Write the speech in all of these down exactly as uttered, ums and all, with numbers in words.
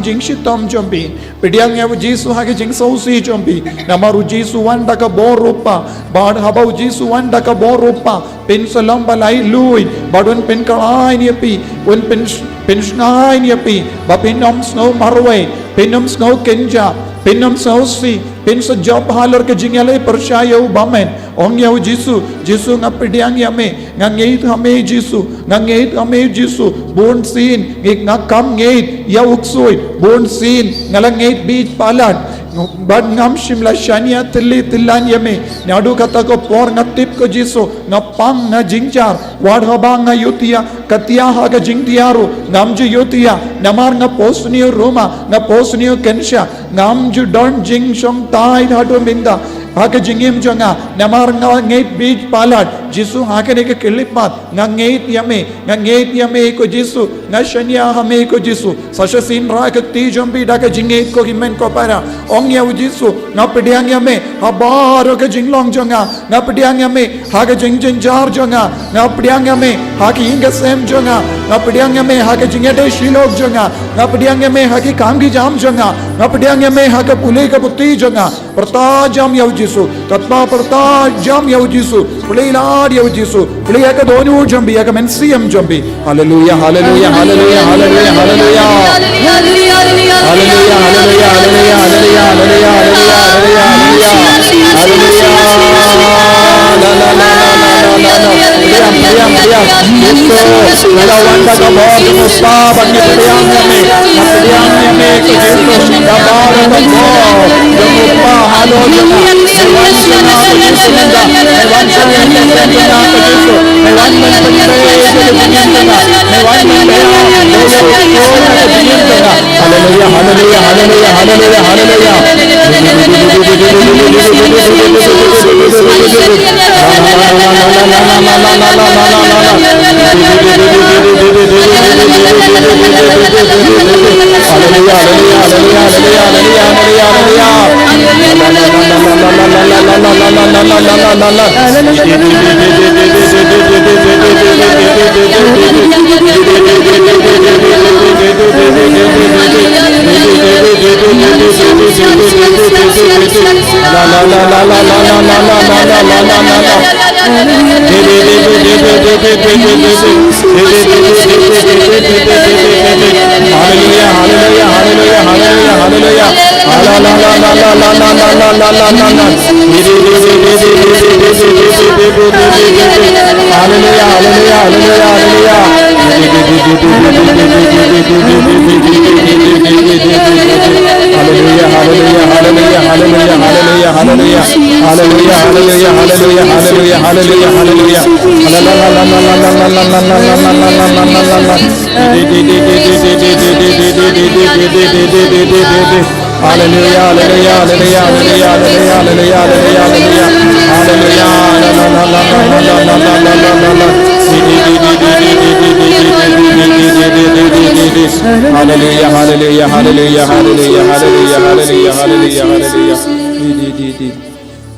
jingshitom jong phi. Pdiang ïa u Jisu ha ka jingsngewsih jong phi. Namar u Jisu u wan da ka bor rupa. Bad haba u Jisu u wan da ka bor rupa, phin sa long ba laitluid. Bad un pynkhlaiñ ïa phi. Un pyn, pynshngaiñ ïa phi. Ba phin ym sngew marwei. Phin ym sngew kynjah. Phin ym sngewsih. Phin sa jop halor ka jingïaleh pyrshah ïa u bymman. Ong ïa u Jisu, Jisu nga pdiang ïa me, nga ngeit ha me Jisu, nga ngeit ha me Jisu, bunsien, ngi nga kam ngeit, ïa u ksuid, bunsien, nga la ngeit bit palat, bad ngam shym la shaniah tylli tyllan ïa me, naduh kata ka por nga tip ko Jisu, nga pang nga jynjar, wat haba nga ïohthiah, ka thiah ha ka jingthiah ruh, ngam ju ïohthiah, namar nga pos ne u ruma, nga pos ne u kynshah, ngam ju don jingshongthait haduh mynta. Ha ka jingim jong nga, namar nga ngeit bit palat, Jisu ha kane ka khyllipmat, nga ngeit ïa me, nga ngeit ïa me ko Jisu, nga shaniah ha me ko Jisu, sa shisien rah ka kti jong phi da ka jingngeit ko hynmen ko para, ong ïa u Jisu, nga pdiang ïa me, ha baroh ka jinglong jong nga, nga pdiang ïa me, ha ka jingjynjar jong nga, nga pdiang ïa me, ha ka ïing ka sem jong nga, nga pdiang ïa me, ha ka jingïadei shilok jong nga, nga pdiang ïa me, ha ki kam ki jam jong nga, nga pdiang ïa me, ha ka pule ka puthi jong nga, Pyrta jam ïa u Jisu. Katba pyrta jam ïa u Jisu. Pule lad ïa u Jisu. Pule ïa ka dohnud jong phi, ïa ka mynsiem jong phi. Haleluya, haleluya, haleluya, haleluya, haleluya. Haleluya, haleluya, haleluya, haleluya, haleluya. Haleluya. La, la, la, la, la, la, la, la. Pdiang, pdiang, pdiang. Jisu, nga la wan da ka bor jong u Kpa ban ngi pdiang ïa me. Nga pdiang ïa me ko Jisu, da ka bor jong u Kpa halor jong nga. Me wan jong nga ko Jisu mynta. Me wan jong nga ko Jisu. Me wan ban pyntrei ïa ka jingim jong nga. Me wan ban pyntrei ïa ka jingim jong nga. Haleluya, haleluya, haleluya, haleluya, haleluya. Haleluya, haleluya, haleluya, haleluya, haleluya. Haleluya, haleluya, haleluya, haleluya. Haleluya, haleluya, haleluya, haleluya, haleluya, haleluya. Haleluya, haleluya, haleluya, haleluya, haleluya, haleluya. Haleluya, haleluya, haleluya, haleluya, haleluya, haleluya. Haleluya, haleluya, haleluya, haleluya. Haleluya, haleluya, haleluya, haleluya.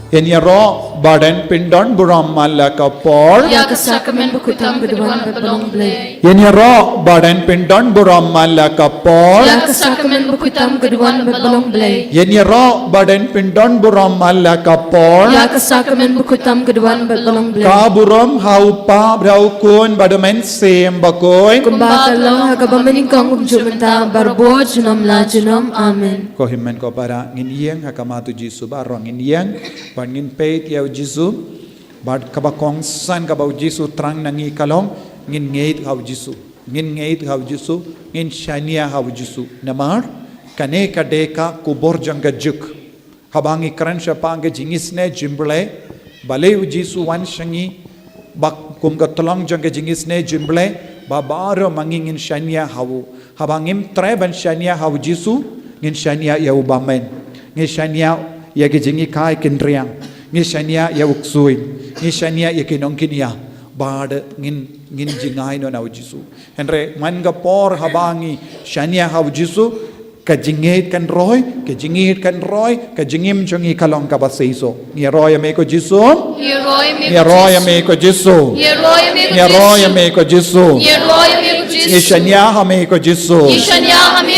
Ngin ïaroh ba don pyndon burom man la ka por. Ïa ka sakramen bakhuid tam ka duwan bad ba long Blei. Ngin ïaroh ba don pyndon burom man la ka por. Ïa ka sakramen bakhuid tam ka duwan bad ba long Blei. Ngin ïaroh ba don pyndon burom man la ka por. Ïa ka sakramen bakhuid tam ka duwan bad ba long Blei. Ka burom ha u Kpa bad ha u Khun bad ha u Mynsiem Bakhuid. Kumba ka long ha kaba mynnyngkong kumjuh mynta barabor junom la junom. Amen. Ko hynmen ko para ngin ïeng ha khmat u Jisu baroh ngin ïeng. Bad ngin peit ïa u Jisu. Bad kaba kongsan kaba u Jisu thrang na ngi ka long, ngin ngeit ha u Jisu. Ngin ngeit ha u Jisu, ngin shaniah ha u Jisu. Namar, kane ka dei ka khubor jong ka juk. Haba ngi kren shaphang ka jingisynei jong u Blei, balei u Jisu wan sha ngi, ba kum ka tyllong jong ka jingisynei jong u Blei, ba baroh ma ngi ngin shaniah ha u. Haba ngim treh ban shaniah ha u Jisu, ngin shaniah ïa u bymman. Ngin shaniah ïa ki jinghikai kynriang. Ngin shaniah ïa u ksuid. Ngin shaniah ïa ki nongkynïa. Bad ngin, ngin jngai noh na u Jisu. Hynrei man ka por haba ngi shaniah ha u Jisu, ka jingngeit kan roi, ka jingngeit kan roi, ka jingim jong ngi ka long kaba seisoh. Ngi ïaroh ïa me ko Jisu. Ngi ïaroh ïa me ko Jisu. Ngi ïaroh ïa me ko Jisu. Ngi shaniah ha me ko Jisu. Ngi shaniah ha me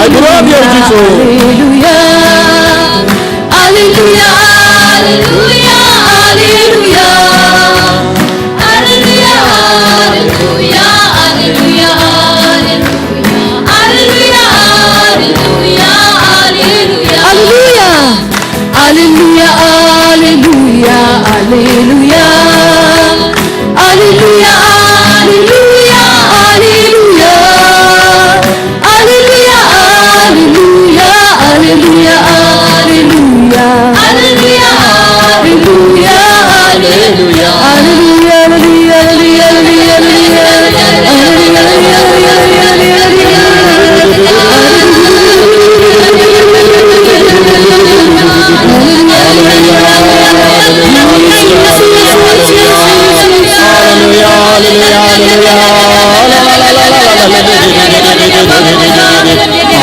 Ai burom ïa u Jisu. Alleluia. Alleluia, alleluia, alleluia. Alleluia, alleluia, alleluia. Alleluia, alleluia, alleluia. Alleluia. Alleluia, alleluia, alleluia. Alleluia, alleluia, alleluia. Alleluia,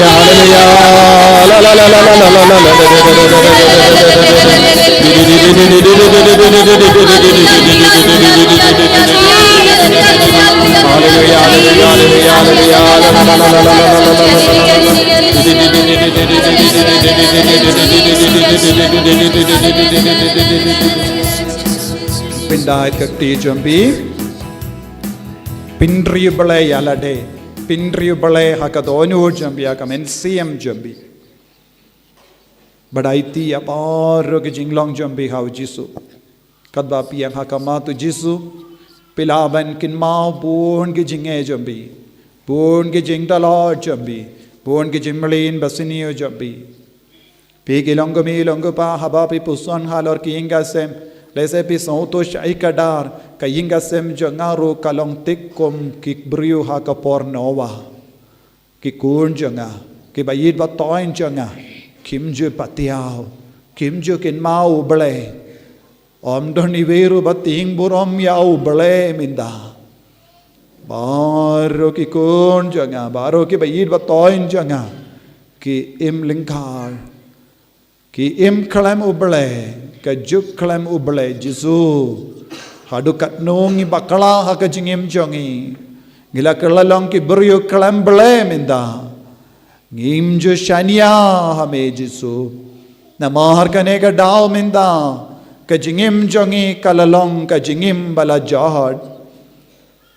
Hallelujah, hallelujah. La, la, la, la, la, la, la, la, la, la, la, la, la, la, la. Hallelujah, hallelujah, hallelujah, hallelujah. La, la, la, la, la, la, la, la, la, la, la, la. Pyndait ka kti jong phi. Pynriew Blei ïa lade. Pynriew Blei ha ka dohnud jong phi, ha ka mynsiem jong phi. Bad aiti ïa baroh ki jinglong jong phi ha u Jisu. Katba phi ïeng ha khmat u Jisu, phi lah ban kynmaw bun ki jingeh jong phi, bun ki jingtlot jong phi, bun ki jingmlien basniew jong phi. Phi ki long kmie long kpa, haba phi puson halor ki ïing ka sem, lehse phi sngewthuh shai kdar, ka ïing ka sem jong nga ruh ka long thik kum ki briew ha ka por Noah. Ki khun jong nga, kiba ïeit ba thoiñ jong nga, kim ju patiaw, kim ju kynmaw u Blei. Ym don iwei ruh ba tieng burom ïa u Blei mynta. Baroh ki khun jong nga, baroh kiba ïeit ba thoiñ jong nga, ki im lyngkar. Ki im khlem u Blei, ka juk khlem u Blei Jisu. Haduh katno ngi bakla ha ka jingim jong ngi. Ngi la kylla long ki briew khlem Blei mynta. Ngim ju shaniah ha me Jisu. Namar kane ka daw mynta, ka jingim jong ngi ka la long ka jingim ba la jot.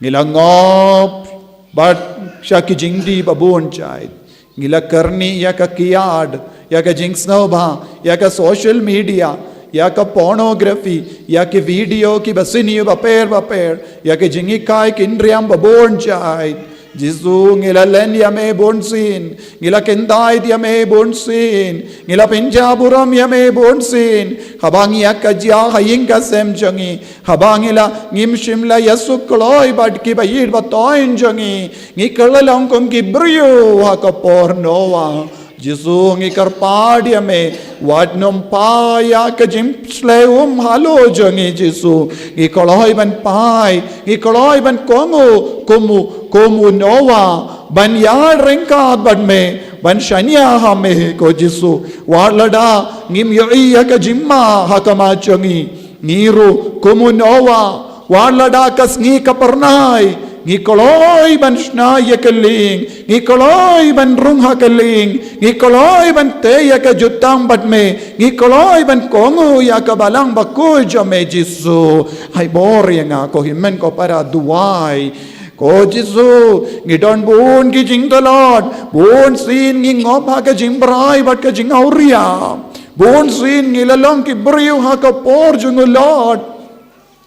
Ngi la ngop bad sha ki jingdih ba bun jait. Ngi la kyrni ïa ka kiad, ïa ka jingsngewbha, ïa ka social media, ïa ka pornography, ïa ki video kiba sniew bapher bapher, ïa ki jinghikai ki ndriang ba bun jait. Jisu, ngi la len ïa me bun sien, ngi la kyntait ïa me bun sien, ngi la pynjah burom ïa me bun sien. Haba ngi ïa ka jia ha ïing ka sem jong ngi, haba ngi la ngim shym la ïa suk kloi bad kiba ïeit ba thoiñ jong ngi, ngi kylla long kum ki briew ha ka por Noah. Jisu, ngi kyrpad ïa me, wat nym phai ïa ka jingshlei um halor jong ngi Jisu. Ngi kloi ban phai, ngi kloi ban kohnguh kum u, kum u Noah, ban ïaid ryngkat bad me, ban shaniah ha me ko Jisu. Wat lada ngim ïohi ïa ka jingma ha khmat jong ngi, ngi ruh kum u Noah, wat lada ka sngi ka phyrnai, ngi kloi ban shna ïa ka lieng, ngi kloi ban rung ha ka lieng, ngi kloi ban tei ïa ka jutang bad me, ngi kloi ban kohnguh ïa ka Balang Bakhuid jong me Jisu. Ai bor ïa nga ko hynmen ko para, duwai. Ko Jisu, ngi don bun ki jingtlot, bun sien ngi ngop ha ka jingbrai bad ka jingawria. Bun sien ngi la long ki briew ha ka por jong u Lot.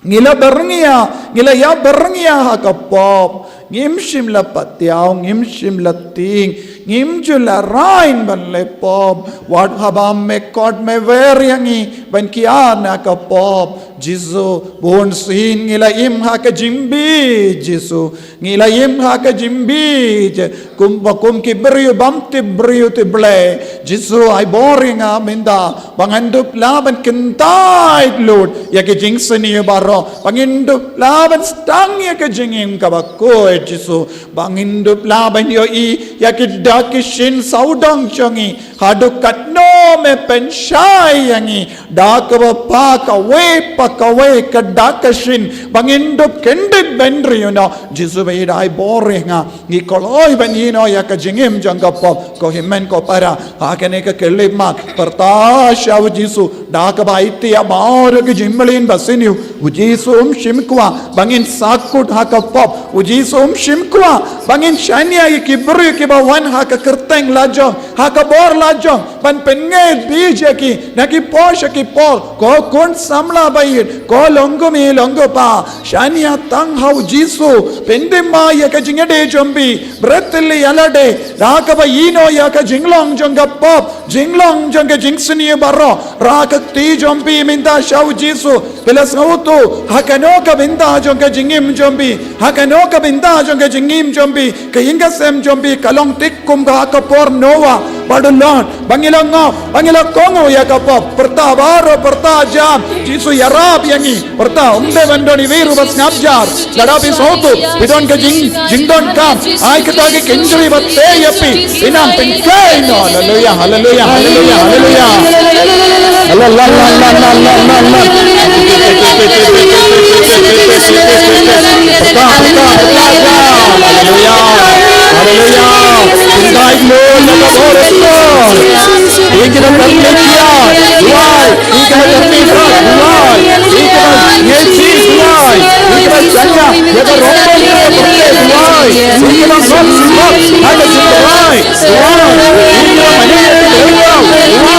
Ngi la byrngia, ngi la ïa byrngia ha ka pop. Ngim shym la patiaw, ngim shym la tieng, ngim ju la rain ban leh pop. Wat haba me khot me wer ïa ngi ban kiar na ka pop. Jisu, bun sien ngi la im ha ka jingbieit Jisu. Ngi la im ha ka jingbieit, kum ba kum ki briew bym tip briew tip Blei. Jisu, ai bor ïa nga mynta ba ngan dup lah ban kyntait lut ïa ki jingsniew baroh, ba ngin dup lah ban sdang ïa ka jingim kaba khuid Jisu, ba ngin dup lah ban ïohi ïa ki dak ki shin sawdong jong ngi. Haduh katno pynshai ïa ngi da kaba pa kawei pa kawei ka dak ka shin ba ngin dup kyndit bynriew noh. Jisu ba i dei bor ïa nga, ngi kloi ban ïehnoh ïa ka jingim jong ka pop. Ko hynmen ko para, ha kane ka khyllipmat pyrta sha u Jisu da kaba aiti ïa baroh ki jingmlien basniew. U Jisu um shim kwah ba ngin sahkut ha ka pop. U Jisu um shim kwah ba ngin shaniah ïa ki briew kiba wan ha ka kyrteng lajong, ha ka bor lajong, ban pynngaid bit ïa ki na ki por sha ki por. Ko khun samla ba ïeit, ko long kmie long kpa, shaniah tang ha u Jisu, pyndem ïa ka jingïadei jong phi, bret ïa lade da kaba ïehnoh ïa ka jinglong jong ka pop, jinglong jong ka jingsniew baroh. Rah ka kti jong phi mynta sha u Jisu. Phi la sngewthuh ha kano ka bynta jong ka jingim jong phi, ha kano ka bynta jong ka jingim jong phi, ka ïing ka sem jong phi ka long tik kum ka ha ka por Noah ba don lad, ba ngi la ngop, ba ngi la kohnguh ïa ka pop. Pyrta baroh, pyrta jam, Jisu ïarap ïa ngi. Pyrta, ym dei ban don iwei ruh ba sngap jar. Lada phi sngewthuh phi don ka jing, jingdonkam, ai kata ki kynjri ba tei ïa phi, phin nang pynkheiñ noh. Haleluya, haleluya, haleluya, haleluya. La, la, la. Pyrta, pyrta, pyrta, pyrta. Haleluya, haleluya. Pynkheiñ noh na ka bor. Ïa ki nongkynmaw, duwai. Ïa ki nongkynmaw, duwai. Ïa ki nongkynmaw, duwai. Ïa ki nongkynmaw, duwai. Ïa ki nongkynmaw, duwai. Ïa ki nongkynmaw, duwai. Ïa ki nongkynmaw, duwai. Haleluya, haleluya, haleluya, haleluya.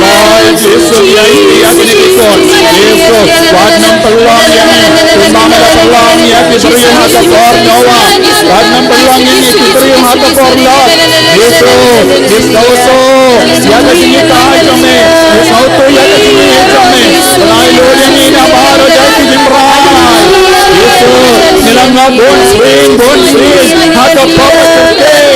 Trai Jisu, ïa, ïa, ïa, ïa, ïa, Jisu, wat nym pynlong ïa ngi kumba me la pynlong ïa ki briew ha ka por Noah. Wat nym pynlong ïa ngi ki briew ha ka por Lot. Jisu, ngi sngewthuh ïa ka jinghikai jong me. Ngi sngewthuh ïa ka jinghikai jong me. Pynlong lut ïa ngi na baroh jait ki jingmrai. Jisu, ngi la ngop bun sien, bun sien ha ka por kyrteng.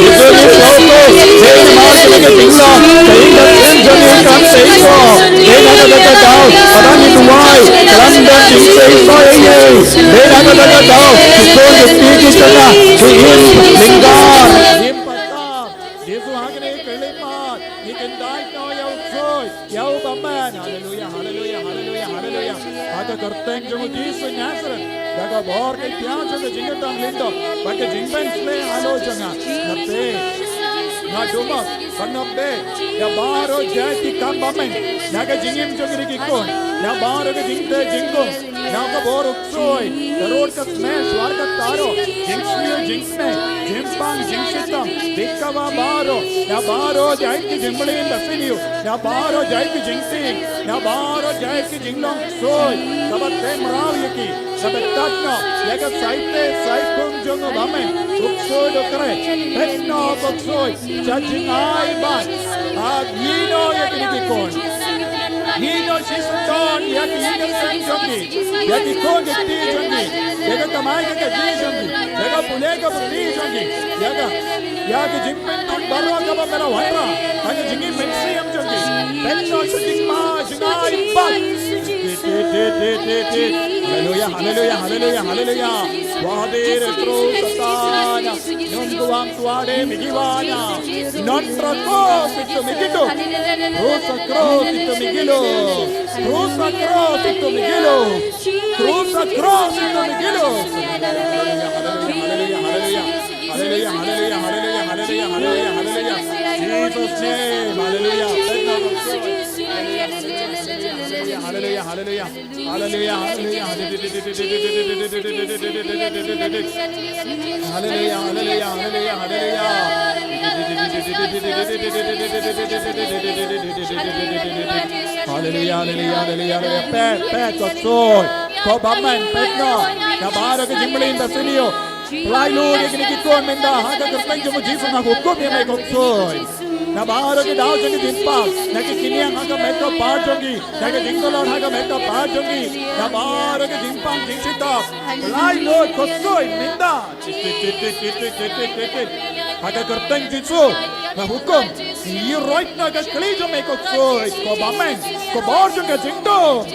Jisu, ngi sngewthuh, dei namar kane ka jinglong ka ïing ka sem jong ngi kam seisoh. Dei na kata ka daw, lada ngi duwai, khlem don jingseisoh ïa ngi. Dei na kata ka daw, ki khun ki kti ki khynnah ki im lyngngoh. Im patar. Jisu, ha kane ka khyllipmat ngi kyntait noh ïa u ksuid, ïa u bymman. Haleluya, haleluya, haleluya, haleluya. Ha ka kyrteng jong u Jisu Nasaret, da ka bor ka ïaid jong ka jingkyrkhu lyngdoh bad ka jingbym shlei halor jong nga, nga tip, nga dum, bad nga beh ïa baroh jait ki kam bymman na ka jingim jong ngi ki khun, na baroh ka jingteh jingkhum, na ka bor u ksuid, ka rud ka smer, shuwa ka taro, jingsniew jingsneng, jingpang jingshitom, bit kaba baroh, na baroh jait ki jingmlien basniew, na baroh jait ki jingtieng, na baroh jait ki jinglong ksuid kaba teh mraw ïa ki, kaba tad noh ïa ka saiteh saiphung jong u bymman, u ksuid u khreh. Peit noh u ksuid sha jingai bad, ah, ïehnoh ïa kine ki khun. Ïehnoh shisyndon ïa ki ïing ki sem jong ki, ïa ki khun ki kti jong ki, ïa ka kamai ka kajih jong ki, ïa ka pule ka puthi jong ki, ïa ka, ïa ka jingpynthut baroh kaba me la wanrah ha ka jingim mynsiem jong ki. Peit noh sha jingma jingai bad. Haleluya, haleluya, haleluya, haleluya. Wadir tru Satan. Num kuang tuade migiwana. Non trakos itu migitu. Rusa kros itu migilu. Rusa kros itu migilu. Rusa kros itu migilu. Haleluya, haleluya, haleluya. Haleluya, haleluya, haleluya, haleluya, haleluya, haleluya. Jesus name, haleluya. Haleluya, haleluya. Haleluya, haleluya. Haleluya, haleluya, haleluya, haleluya. Haleluya, haleluya, haleluya, haleluya. Peit, peit, ko ksuid, ko bymman, peit noh. Na baroh ka jingmlien basniew. Pynlait lut ïa kine ki khun mynta ha ka kyrteng jong u Jisu, nga hukum ïa me ko ksuid. Na baroh ki daw jong ki jingpang, na ki kynniang ha ka met ka par jong ki, na ki jingtlot ha ka met ka par jong ki, na baroh ki jingpang jingshitap. Lai lut, ko ksuid, mynta. Ha ka kyrteng Jisu, nga hukum, ngi roit na ka kli jong me, ko ksuid, ko bymman, ko bor jong ka jingdum.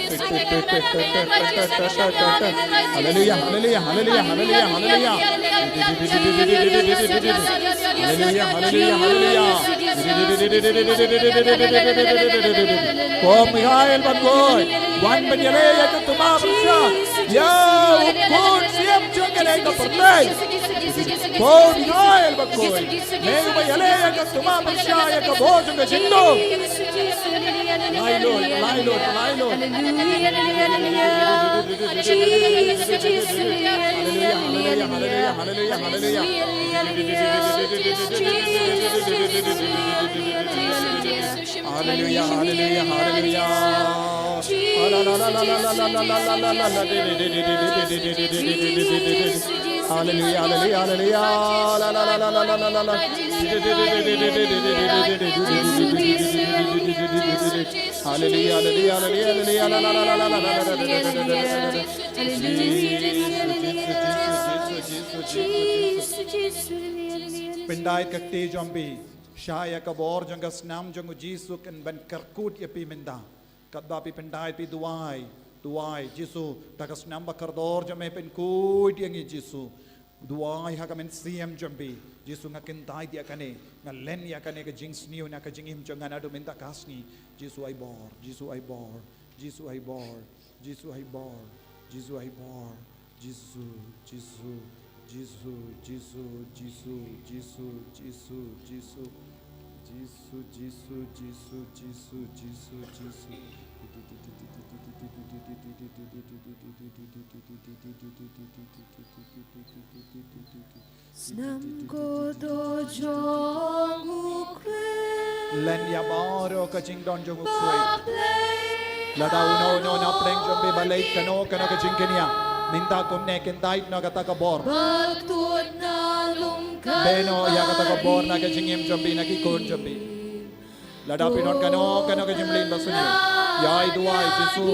Haleluya, haleluya, haleluya, haleluya, haleluya, haleluya. Haleluya, haleluya, haleluya. Ko Mikhael bakhuid, wan ban ïaleh ïa ka thma pyrshah ïa u khun siem jong kane ka pyrthei. Ko Mikhael bakhuid, me uba ïaleh ïa ka thma pyrshah ïa ka bor jong ka jingdum. Lai lut, lai lut, lai lut. Haleluya, haleluya, haleluya, haleluya, haleluya. Haleluya, haleluya, haleluya. Haleluya, haleluya, haleluya. Haleluya, haleluya, haleluya, haleluya. Jisu, Jisu, Jisu, Jisu, Jisu, Jisu, Jisu. Pyndait ka kti jong phi sha ïa ka bor jong ka snam jong u Jisu kan ban kyrkut ïa phi mynta. Katba phi pyndait phi duwai, duwai, Jisu, da ka snam ba kordor jong me pynkhuid ïa ngi Jisu. Duwai ha ka mynsiem jong phi. Jisu nga kyndait ïa kane, nga len ïa kane ka jingsniew na ka jingim jong nga naduh mynta ka sngi. Jisu ai bor, Jisu ai bor, Jisu ai bor, Jisu ai bor, Jisu ai bor. Jisu, Jisu, Jisu. Snam kordor jong u Khrist. Len ïa baroh ka jingdon jong u ksuid. Lada uno uno na pdeng jong phi ba leit kano kano ka jingkynniang, mynta kumne kyndait noh kata ka bor. Beh noh ïa kata ka bor na ka jingim jong phi, na ki khun jong phi. Lada phi don kano kano ka jingmlien ba sniew, ïai duwai, Jisu,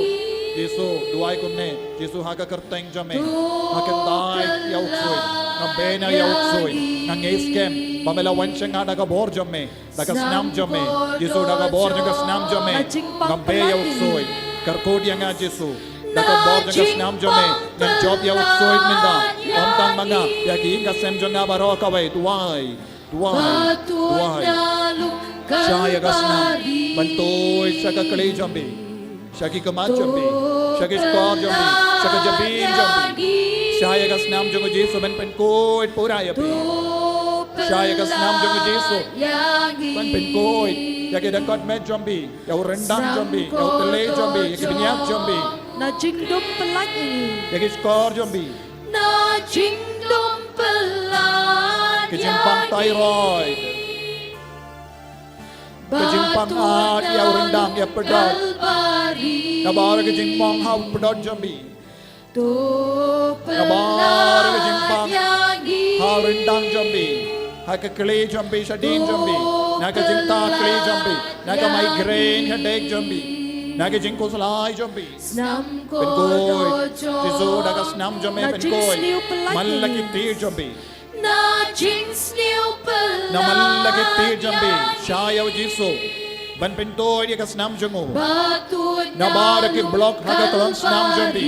Jisu, duwai kumne, Jisu ha ka kyrteng jong me, nga kyndait ïa u ksuid, nga beh noh ïa u ksuid, nga ngeit skhem ba me la wan sha nga da ka bor jong me, da ka snam jong me, Jisu, da ka bor jong ka snam jong me, nga beh ïa u ksuid. Kyrkut ïa nga Jisu, da ka bor jong ka snam jong me, ngan jop ïa u ksuid mynta. Ym tang ma nga, ïa ki ïing ka sem jong nga baroh kawei, duwai. Duwai, duwai. Shah ïa ka snam ban tuid sha ka kli jong phi, sha ki khmat jong phi, sha ki shkor jong phi, sha ka jabieng jong phi. Shah ïa ka snam jong u Jisu ban pynkhuid pura ïa phi. Shah ïa ka snam jong u Jisu ban pynkhuid ïa ki dkhot met jong phi, ïa u ryndang jong phi, ïa u tele jong phi, ïa ki bniat jong phi, na jingdum pyllait ïa ki shkor jong phi. Na jingdum pyllait. Ka jingpang thyroid. Ka jingpang at ïa u ryndang ïa pdot. Na baroh ka jingpang ha u pdot jong phi. Na baroh ka jingpang ha u ryndang jong phi. Ha ka kli jong phi, shadien jong phi. Na ka jingtah kli jong phi. Na ka migraine headache jong phi. Na ka jingkhuslai jong phi. Pynkhuid. Jisu da ka snam jong me pynkhuid. Man la ki kti jong phi. Na man la ki kti jong phi. Shah ïa u Jisu ban pynkhuid ïa ka snam jong u. Na baroh ki block ha ka klong snam jong phi.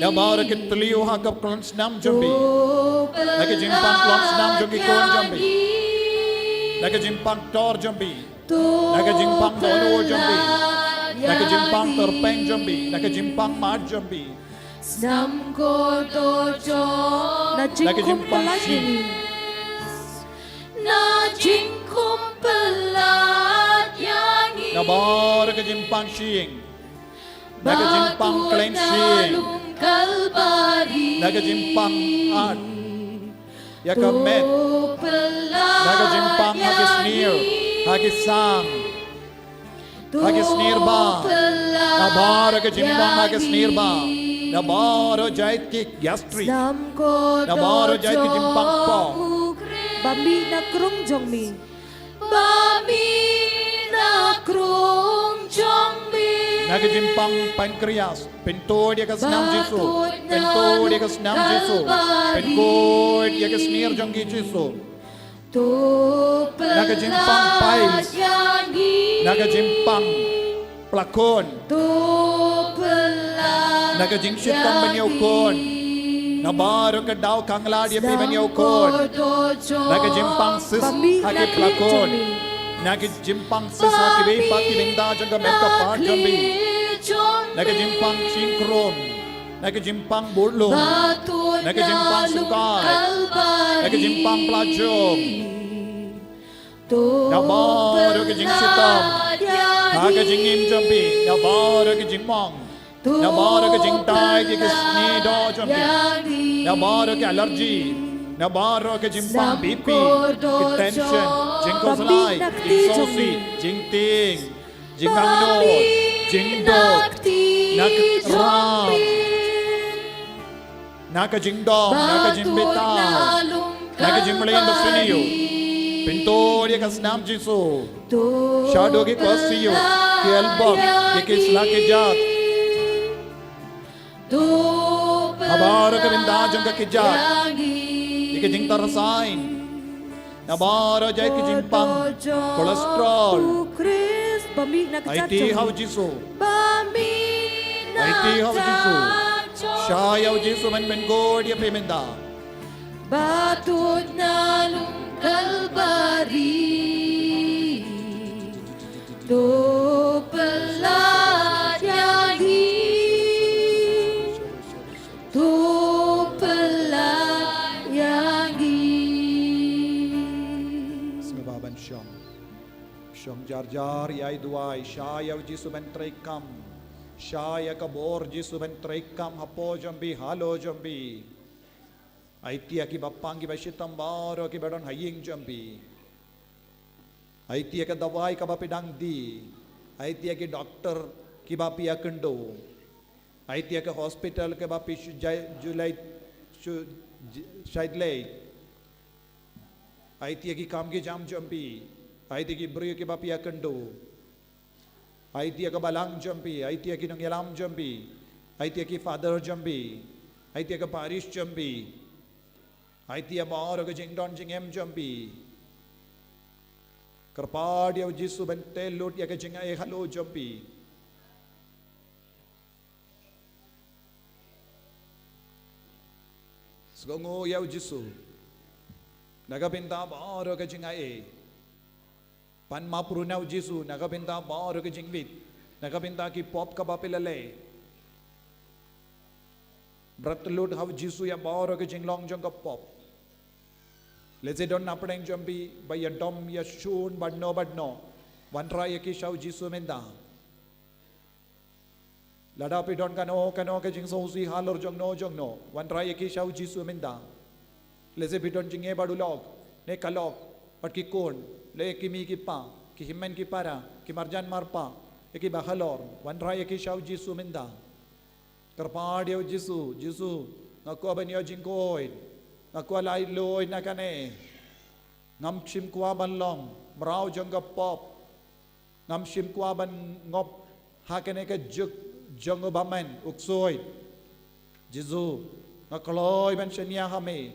Na baroh ki thliew ha ka klong snam jong phi. Na ka jingpang klong snam jong ki khun jong phi. Na ka jingpang tor jong phi. Na ka jingpang dohnud jong phi. Na ka jingpang tyrpeng jong phi. Na ka jingpang mad jong phi. Snam kordor jong. Na ka jingpang shi. Na jingkhum pyllait ïa ngi. Na baroh ka jingpang shi. Na ka jingpang khlem shi. Na ka jingpang at ïa ka met. Na ka jingpang ha ki snier, ha ki sang, ha ki snier ba. Na baroh ka jingpang ha ki snier ba. Na baroh jait ki gastric. Na baroh jait ki jingpang pong. Ba mih na krung jong me. ba mih na krung jong me. Na ka jingpang pancreas, pyntud ïa ka snam Jisu, pyntud ïa ka snam Jisu, pynkud ïa ka snier jong ki Jisu. Na ka jingpang piles, na ka jingpang plakun, na ka jingshitom ban ïoh khun, na baroh ka daw ka nglad ïa phi ban ïoh khun, na ka jingpang cyst ha ki plakun, na ka jingpang cyst ha kiwei pat ki bynta jong ka met ka phad jong phi, na ka jingpang shynkrung, na ka jingpang budlum, na ka jingpang sukai, na ka jingpang plajum, na baroh ka jingshitom ha ka jingim jong phi, na baroh ka jingmong, na baroh ka jingtai ki, ki snier doh jong phi, na baroh ka allergy, na baroh ka jingpang B P, ki tension, jingkhuslai, jingsngewsih, jingtieng, jingangnud, jingduk, na ka ram, na ka jingdom, na ka jingbitar, na ka jingmlien basniew. Pyntud ïa ka snam Jisu shaduh ki ICU, ki elbok, ïa ki sla ki jat. Ha baroh ka bynta jong ka kjat, ïa ka jingtyrsain, na baroh jait ka jingpang cholesterol. Aiti ha u Jisu. Aiti ha u Jisu. Shah ïa u Jisu ban pyngut ïa phi mynta. Ba tut na lum Kalbari, to pynlait ïa ngi, to pynlait ïa ngi. Sngewbha ban shong. Shong jar jar, ïai duwai, shah ïa u Jisu ban treikam. Shah ïa ka bor Jisu ban treikam hapoh jong phi, halor jong phi. Aiti ïa kiba pang, kiba shitom baroh kiba don ha ïing jong phi. Aiti ïa ka dawai kaba phi dang die. Aiti ïa ki doktor kiba phi ïakynduh. Aiti ïa ka hospital kaba phi shu jai, ju leit, shu j-, shait leit. Aiti ïa ki kam ki jam jong phi. Aiti ïa ki briew kiba phi ïakynduh. Aiti ïa ka balang jong phi, aiti ïa ki nongïalam jong phi, aiti ïa ki father jong phi, aiti ïa ka parish jong phi, aiti ïa baroh ka jingdon jingem jong phi. Kyrpad ïa u Jisu ban tei lut ïa ka jingai halor jong phi. Sngewnguh ïa u Jisu na ka bynta baroh ka jingai. Pan map ruh na u Jisu na ka bynta baroh ka jingbit, na ka bynta ki pop kaba phi la leh. Bret lut ha u Jisu ïa baroh ka jinglong jong ka pop. Lehse don na pdeng jong phi ba ïadom ïashun bad no bad no. Wanrah ïa ki sha u Jisu mynta. Lada phi don kano kano ka jingsngewsih halor jong no jong no, wanrah ïa ki sha u Jisu mynta. Lehse phi don jingeh bad u lok ne ka lok, bad ki khun, lane ki mei ki pa, ki hynmen ki para, ki marjan marpa, ïa kiba halor, wanrah ïa ki sha u Jisu mynta. Kyrpad ïa u Jisu, Jisu, nga kwah ban ïoh jingkhuid, nga kwah laitluid na kane. Ngam shym kwah ban long mraw jong ka pop. Ngam shym kwah ban ngop ha kane ka juk jong u bymman u ksuid. Jisu, nga kloi ban shaniah ha me.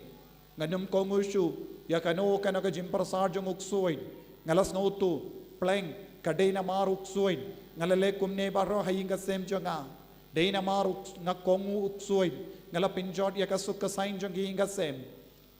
Ngam kohnguh shuh ïa kano kano ka jingpyrsad jong u ksuid. Nga la sngewthuh, pleng, ka dei namar u ksuid nga la leh kumne baroh ha ïing ka sem jong nga. Dei namar u, nga kohnguh u ksuid nga la pynjot ïa ka suk ka saiñ jong ka ïing ka sem.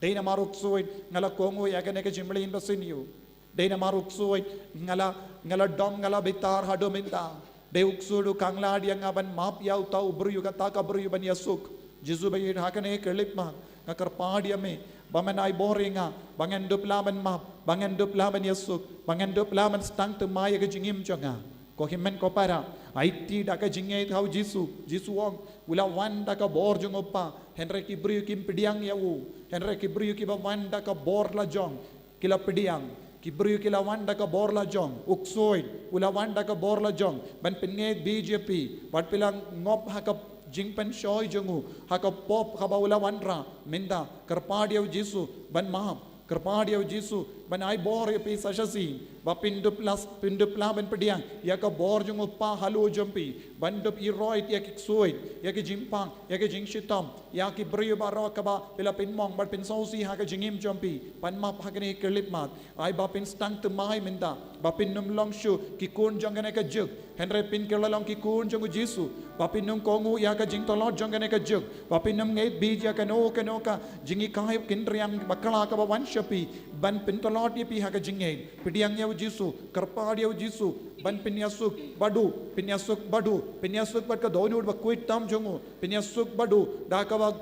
Dei namar u ksuid nga la kohnguh ïa kane ka jingmlien basniew. Dei namar u ksuid nga la, nga la dom, nga la bitar haduh mynta. Dei u ksuid u khanglad ïa nga ban map ïa uta u briew, kata ka briew ban ïasuk. Jisu ba ïeit, ha kane ka clip ma nga kyrpad ïa me ba men ai bor ïa nga ba ngan dup lah ban map, ba ngan dup lah ban ïasuk, ba ngan dup lah ban sdang thymmai ïa ka jingim jong nga. Ko hynmen ko para, aiti da ka jingngeit ha u Jisu. Jisu u ong u la wan da ka bor jong u Kpa, hynrei ki briew kim pdiang ïa u. Hynrei ki briew kiba wan da ka bor lajong ki la pdiang. Ki briew ki la wan da ka bor lajong, u ksuid u la wan da ka bor lajong ban pynngeit B J P, bad phi la ngop ha ka jingpynshoi jong u, ha ka pop kaba u la wanrah. Mynta kyrpad ïa u Jisu ban map. Kyrpad ïa u Jisu ban ai bor ïa phi sa shisien, ba phin dup lah, phin dup lah ban pdiang ïa ka bor jong u Kpa halor jong phi, ban dup iroit ïa ki ksuid, ïa ki jingpang, ïa ki jingshitom, ïa ki briew baroh kiba phi la pynmong bad pynsngewsih ha ka jingim jong phi, ban map ha kane ka khyllipmat. Ai ba phin sdang thymmai mynta, ba phin ym long shuh ki khun jong kane ka juk, hynrei phin kylla long ki khun jong u Jisu, ba phin ym kohnguh ïa ka jingtlot jong kane ka juk, ba phin ym ngeit beit ïa kano kano ka jinghikai kynriang bakla kaba wan sha phi ban pyntlot ïa phi ha ka jingngeit. Pdiang ïa u Jisu, kyrpad ïa u Jisu ban pynïasuk bad u, pynïasuk bad u, pynïasuk bad ka dohnud bakhuid tam jong u, pynïasuk bad u da kaba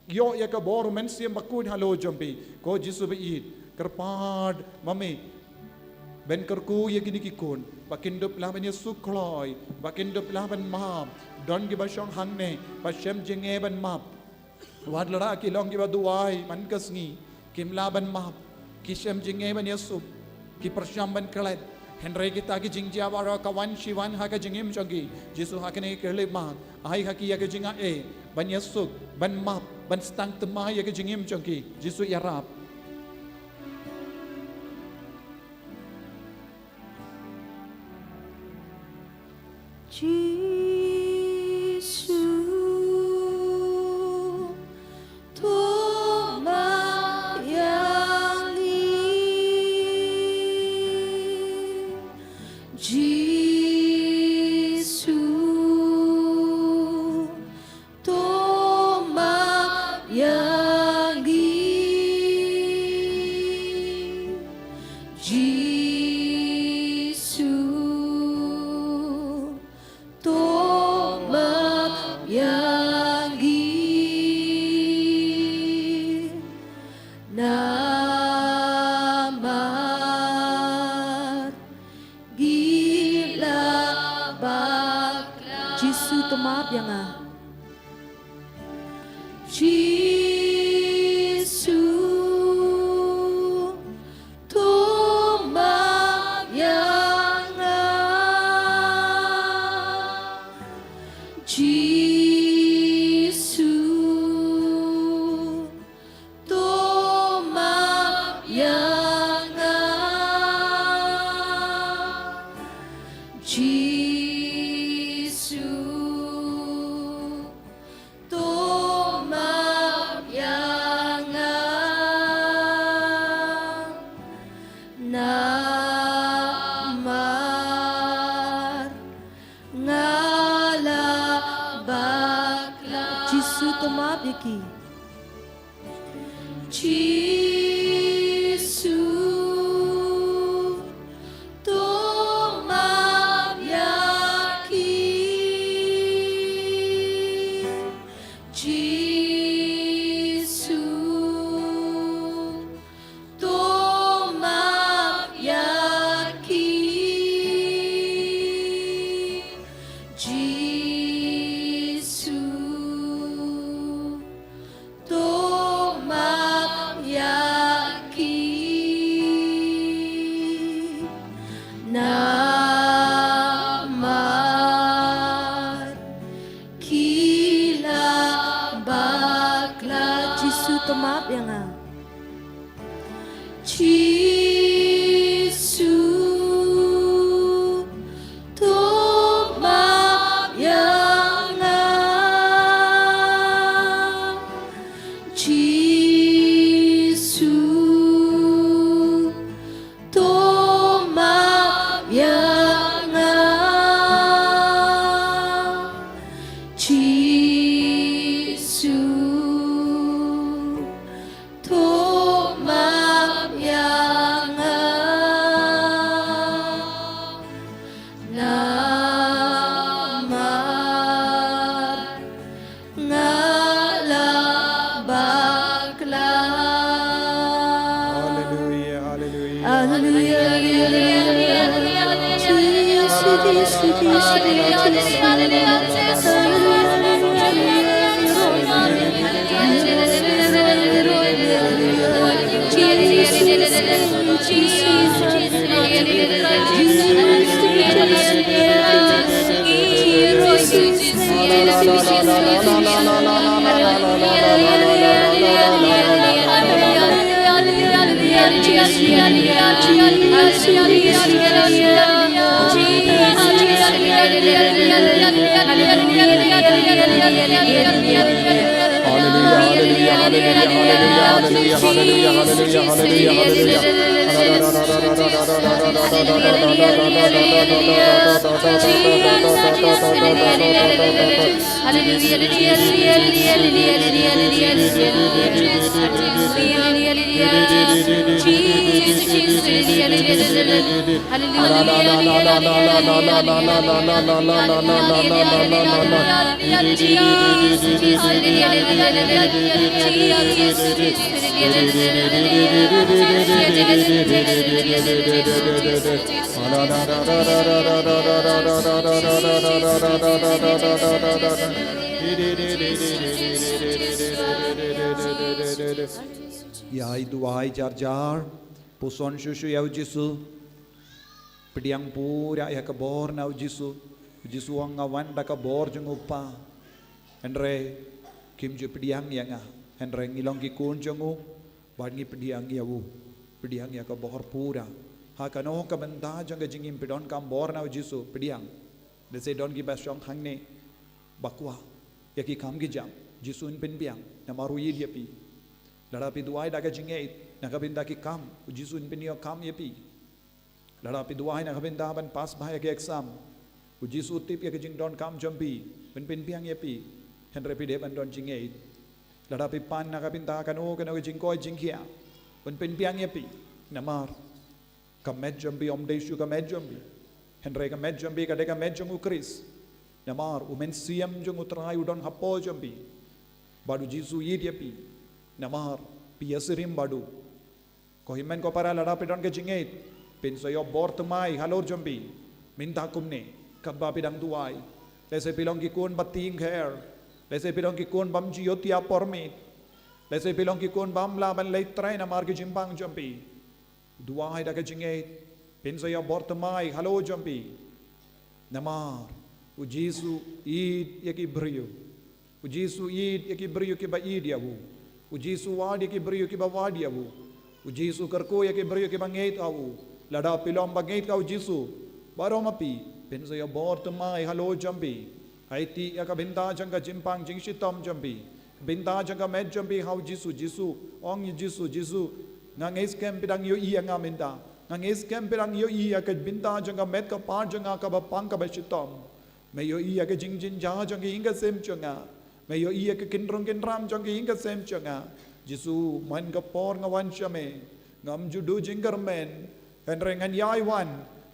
ïoh ïa ka bor u Mynsiem Bakhuid halor jong phi. Ko Jisu ba ïeit, kyrpad ma me ban kyrkhu ïa kine ki khun, ba kin dup lah ban ïasuk kloi, ba kin dup lah ban map. Don kiba shong hangne ba shem jingeh ban map. Wat la ki long kiba duwai man ka sngi, kim lah ban map. Ki shem jingeh ban ïasuk, ki pyrshang ban klet. Hynrei kita ki jingjia baroh ka wan shi wan ha ka jingim jong ki. Jisu, ha kane ka khyllipmat, ai ha ki ïa ka jingaiei ban ïasuk, ban map, ban sdang thymmai ïa ka jingim jong ki. Jisu, ïarap. Jisu, to map ïa ngi. Jisu, to map ïa ngi. Jisu, to map ïa ngi. Namar ngi la bakla. Jisu, to map ïa nga. Jisu, to map ïa nga. Jisu, to map ïa nga. Jisu, to map ïa nga. Namar nga la bakla. Jisu, to map ïa ki. Jisu, to map ïa ki. Jisu, to map ïa ki. Jisu, to map ïa ki. Namar ki la bakla. Jisu, to map ïa nga. Jisu, to map ïa nga. Jisu, to map ïa nga. Jisu, to map ïa nga. Namar nga la bakla. Hallelujah, hallelujah. Hallelujah, hallelujah, hallelujah. Jisu, Jisu, Jisu, Jisu. Hallelujah, hallelujah, hallelujah. Ïa, i duwai jar jar. Puson shuh shuh ïa u Jisu. Pdiang pura ïa ka bor na u Jisu. U Jisu u ong, nga wan da ka bor jong u Kpa. Hynrei kim ju pdiang ïa nga. Hynrei ngi long ki khun jong u. Bad ngi pdiang ïa u. Pdiang ïa ka bor pura. Ha kano ka bynta jong ka jingim phi donkam bor na u Jisu, pdiang. Lehse don kiba shong hangne ba kwah ïa ki kam ki jam, Jisu un pynbiang, namar u ïeit ïa phi. Lada phi duwai da ka jingngeit na ka bynta ki kam, u Jisu un pynïoh kam ïa phi. Lada phi duwai na ka bynta ban pass bha ïa ki exam, u Jisu u tip ïa ka jingdonkam jong phi, un pynbiang ïa phi. Hynrei phi dei ban don jingngeit. Lada phi pan na ka bynta kano kano ka jingkoit jingkhiah, un pynbiang ïa phi. Namar ka met jong phi ym dei shuh ka met jong phi. Hynrei ka met jong phi ka dei ka met jong u Khrist. Namar u Mynsiem jong u Trai u don hapoh jong phi. Bad u Jisu u ïeit ïa phi. Namar phi ïasyriem bad u. Ko hynmen ko para, lada phi don ka jingngeit, phin sa ïoh bor thymmai halor jong phi. Mynta kumne, katba phi dang duwai. Lehse phi long ki khun ba tieng kher. Lehse phi long ki khun bym ju ïoh tiap por miet. Lehse phi long ki khun bym lah ban leit trei namar ki jingpang jong phi. Duwai da ka jingngeit, phin sa ïoh bor thymmai halor jong phi. Namar u Jisu u ïeit ïa ki briew. U Jisu u ïeit ïa ki briew kiba ïeit ïa u. U Jisu u wad ïa ki briew kiba wad ïa u. U Jisu u kyrkhu ïa ki briew kiba ngeit ha u. Lada phi long ba ngeit ha u Jisu, baroh ma phi, phin sa ïoh bor thymmai halor jong phi. Aiti ïa ka bynta jong ka jingpang jingshitom jong phi. Bynta jong ka met jong phi ha u Jisu. Jisu, ong ïa u Jisu, Jisu, nga ngeit skhem phi dang ïohi ïa nga mynta. Nga ngeit skhem phi dang ïohi ïa ka bynta jong ka met ka phad jong nga kaba pang kaba shitom. Me ïohi ïa ka jingjynjar jong ka ïing ka sem jong nga. Me ïohi ïa ka kynrung kynram jong ka ïing ka sem jong nga. Jisu, man ka por nga wan sha me, ngam ju duh jingkyrmen. Hynrei ngan ïai wan.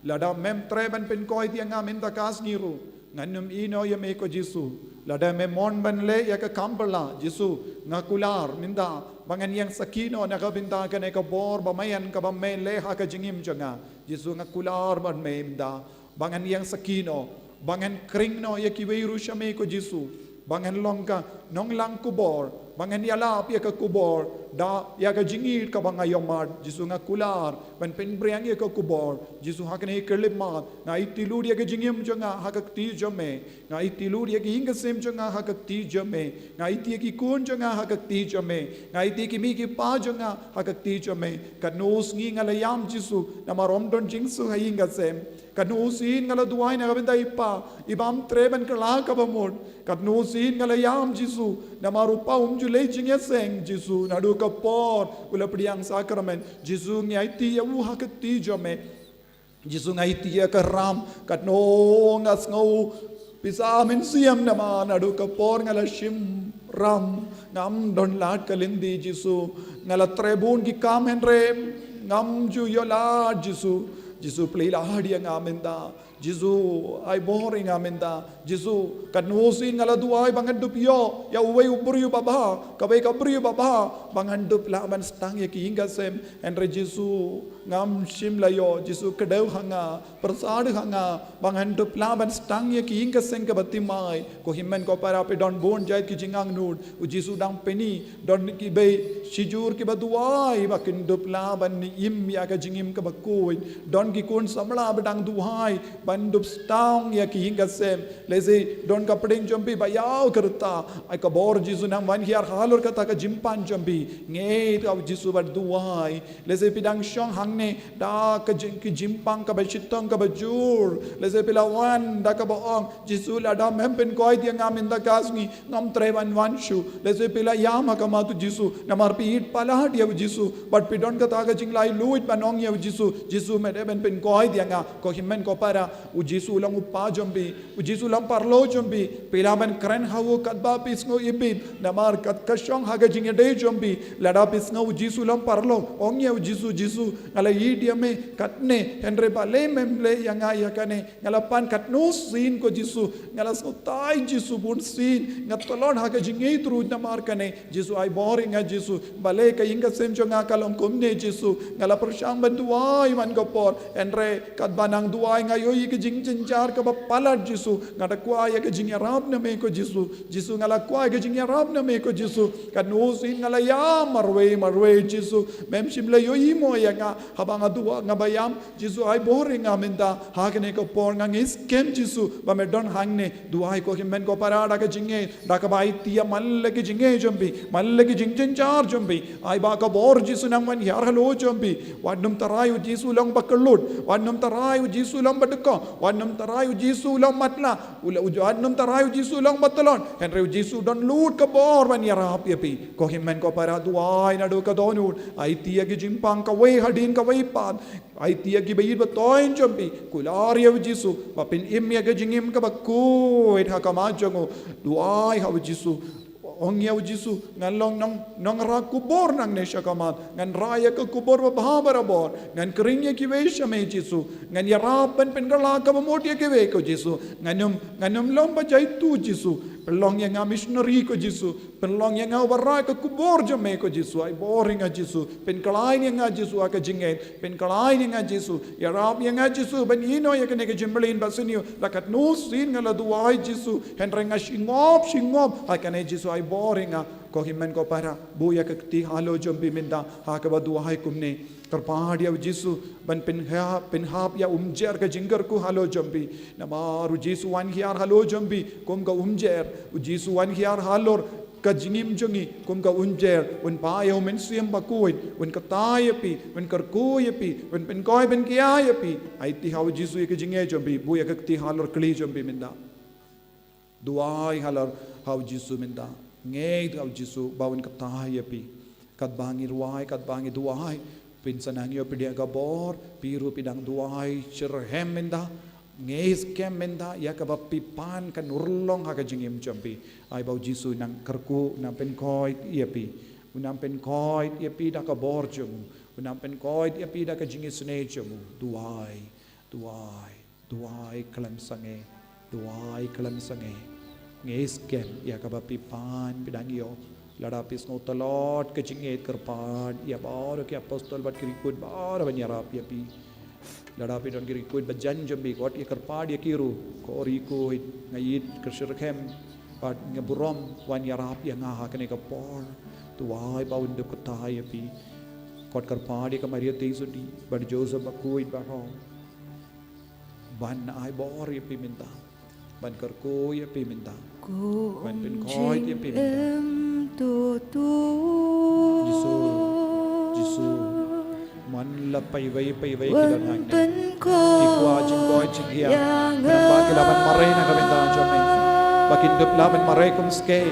Lada mem treh ban pynkoit ïa nga mynta ka sngi ruh, ngan ym ïehnoh ïa me ko Jisu. Lada me mon ban leh ïa ka kam phylla, Jisu, nga kular mynta ba ngan ïeng sakhi noh na ka bynta kane ka bor ba maïan kaba me leh ha ka jingim jong nga. Jisu, nga kular bad me mynta ba ngan ïeng sakhi noh, ba ngan khring noh ïa kiwei ruh sha me ko Jisu. Ba ngan long ka nonglang khubor, ba ngan ïalap ïa ka khubor da ïa ka jingïeit kaba nga ïohmad. Jisu, nga kular ban pynphriang ïa ka khubor. Jisu, ha kane ka khyllipmat nga aiti lut ïa ka jingim jong nga ha ka kti jong me. Nga aiti lut ïa ka ïing ka sem jong nga ha ka kti jong me. Nga aiti ïa ki khun jong nga ha ka kti jong me. Nga aiti ïa ki mei ki pa jong nga ha ka kti jong me. Katno sngi nga la ïam Jisu, namar ym don jingsuk ha ïing ka sem. Katno sien nga la duwai na ka bynta i pa, i bym treh ban kylla kaba mut. Katno sien nga la ïam Jisu, namar u pa um ju leit jingïaseng. Jisu, naduh ka por u la pdiang sakramen, Jisu, nga aiti ïa u ha ka kti jong me. Jisu, nga aiti ïa ka ram, katno nga sngew pisa mynsiem namar naduh ka por nga la shim ram, ngam don lad ka lynti Jisu. Nga la treh bun ki kam hynrei ngam ju ïoh lad Jisu. Jisu, plie lad ïa nga mynta. Jisu, ai bor ïa nga mynta. Jisu, katno sien nga la duwai ba ngan dup ïoh ïa uwei u briew babha, kawei ka briew babha, ba ngan dup lah ban sdang ïa ka ïing ka sem. Hynrei Jisu, ngam shym la ïoh. Jisu, kdew ha nga, pyrsad ha nga ba ngan dup lah ban sdang ïa ka ïing ka sem kaba thymmai. Ko hynmen ko para, phi don bun jait ki jingangnud. U Jisu dang pyni, don kiba shijur kiba duwai ba kin dup lah ban im ïa ka jingim kaba khuid. Don ki khun samla ba dang duwai Ban dup stang ïa ki ïing ka sem. Lehse don ka pdeng jong phi ba ïaw kyrta. Ai ka bor Jisu nang wan hiar halor kata ka jingpan jong phi. Ngeit ha u Jisu bad duwai. Lehse phi dang shong hangne da ka jing, ki jingpang kaba shitom kaba jur. Lehse phi la wan da kaba ong, Jisu, lada mem pynkoit ïa nga mynta ka sngi, ngam treh ban wan shuh. Lehse phi la ïam ha khmat u Jisu, namar phi ïeit palat ïa u Jisu. Bad phi don kata ka jinglaitluid ban ong ïa u Jisu, Jisu, me dei ban pynkoit ïa nga. Ko hynmen ko para, u Jisu u long u kpa jong phi, u Jisu u long u paralok jong phi. Phi lah ban kren ha u katba phi sngew ibit, namar kat ka shong ha ka jingïadei jong phi. Lada phi sngew u Jisu u long u paralok, ong ïa u Jisu, Jisu, nga la ïeit ïa me katne, hynrei balei mem leh ïa nga ïa kane? Nga la pan katno sien ko Jisu, nga la sngewtai Jisu bun sien, nga tlot ha ka jingïeit ruh namar kane. Jisu, ai bor ïa nga Jisu, balei ka ïing ka sem jong nga ka long kumne Jisu, nga la pyrshang ban duwai man ka por, hynrei katba nang duwai nga ïohi ka jingjynjar kaba palat Jisu, nga da kwah ïa ka jingïarap na me ko Jisu, Jisu nga la kwah ïa ka jingïarap na me ko Jisu, katno sien nga la ïam marwei marwei Jisu, mem shym la ïohi mo ïa nga, haba nga duwai nga ba ïam, Jisu ai bor ïa nga mynta, ha kane ka por nga ngeit skhem Jisu, ba me don hangne, duwai ko hynmen ko para da ka jingngeit, da kaba aiti ïa man la ki jingngeit jong phi, man la ki jingjynjar jong phi, ai ba ka bor Jisu nang wan hiar halor jong phi, wat nym tharai u Jisu u long ba kyllut, wat nym tharai u Jisu u long ba dkoh, wat nym tharai u Jisu u long matlah, u la u wat nym tharai u Jisu u long ba tlot, hynrei u Jisu u don lut ka bor ban ïarap ïa phi, ko hynmen ko para duwai naduh ka dohnud, aiti ïa ki jingpang kawei hadien kawei pat, aiti ïa ki ba ïeit ba thoiñ jong phi, kular ïa u Jisu, ba phin im ïa ka jingim kaba khuid ha khmat jong u, duwai ha u Jisu, ong ïa u Jisu, ngan long nong, nongrah khubor nangne sha khmat, ngan rah ïa ka khubor babha barabor, ngan khring ïa kiwei sha me Jisu, ngan ïarap ban pynkylla kaba mut ïa kiwei ko Jisu, ngan ym, ngan ym long ba jaitbynriew Jisu, pynlong ïa nga missionary ko Jisu, pynlong ïa nga uba rah ka khubor jong me ko Jisu, ai bor ïa nga Jisu, pynkhlaiñ ïa nga Jisu ha ka jingngeit, pynkhlaiñ ïa nga Jisu, ïarap ïa nga Jisu, ban ïehnoh ïa kane ka jingmlien ba sniew, la katno sien nga la duwai Jisu, hynrei nga shongop, shongop, ha kane Jisu ai bor ïa nga, ko hynmen ko para, buh ïa ka kti halor jong phi mynta, ha kaba duwai kumne, kyrpad ïa u Jisu, ban pynhap, pynhap ïa u mjer ka jingkyrkhu halor jong phi, namar u Jisu u wan hiar halor jong phi, kum ka u mjer, u Jisu u wan hiar halor, ka jingim jong ngi, kum ka u mjer, un phah ïa u Mynsiem Bakhuid, un kyrkhu ïa phi, un kyrkhu ïa phi, un pynkoit pynkhia ïa phi, aiti ha u Jisu ïa ka jingngeit jong phi, buh ïa ka kti halor kli jong phi mynta. Duwai halor ha u Jisu mynta. Ngeit ha u Jisu ba un kyrkhu ïa phi. Katba ngi rwai, katba ngi duwai. Phin sa nang ïoh pdiang ka bor, phi ruh phi dang duwai, shitrhem mynta. Ngeit skhem mynta, ïa kaba phi pan kan urlong ha ka jingim jong phi. Ai ba u Jisu un nang kyrkhu, un nang pynkoit ïa phi. Un nang pynkoit ïa phi da ka bor jong u. Un nang pynkoit ïa phi da ka jingisynei jong u. Duwai, duwai. Duwai khlem sangeh, duwai khlem sangeh. Ngeit skhem ïa kaba phi pan phi dang ïoh. Lada phi sngew tlot ka jingngeit kyrpad ïa baroh ki apostol bad ki riewkhuid baroh ban ïarap ïa phi. Lada phi don ki riewkhuid ba jan jong phi kot ïa kyrpad ïa ki ruh. Ko riewkhuid nga ïeit ka shitrhem bad nga burom wan ïarap ïa nga ha kane ka por. Duwai ba un dup kata ïa phi. Kot kyrpad ïa ka Maria Theisotti bad Joseph Bakhuid baroh. Ban ai bor ïa phi mynta. Ban kyrkhu ïa phi mynta. Ban pynkoit ïa phi mynta. Jisu, Jisu. Man la paiwei paiwei ki don hangne. Ki kwah jingkoit jinghiar. Khnang ba ki lah ban mareh na ka bynta jong me. Ba kin dup lah ban mareh kumskei.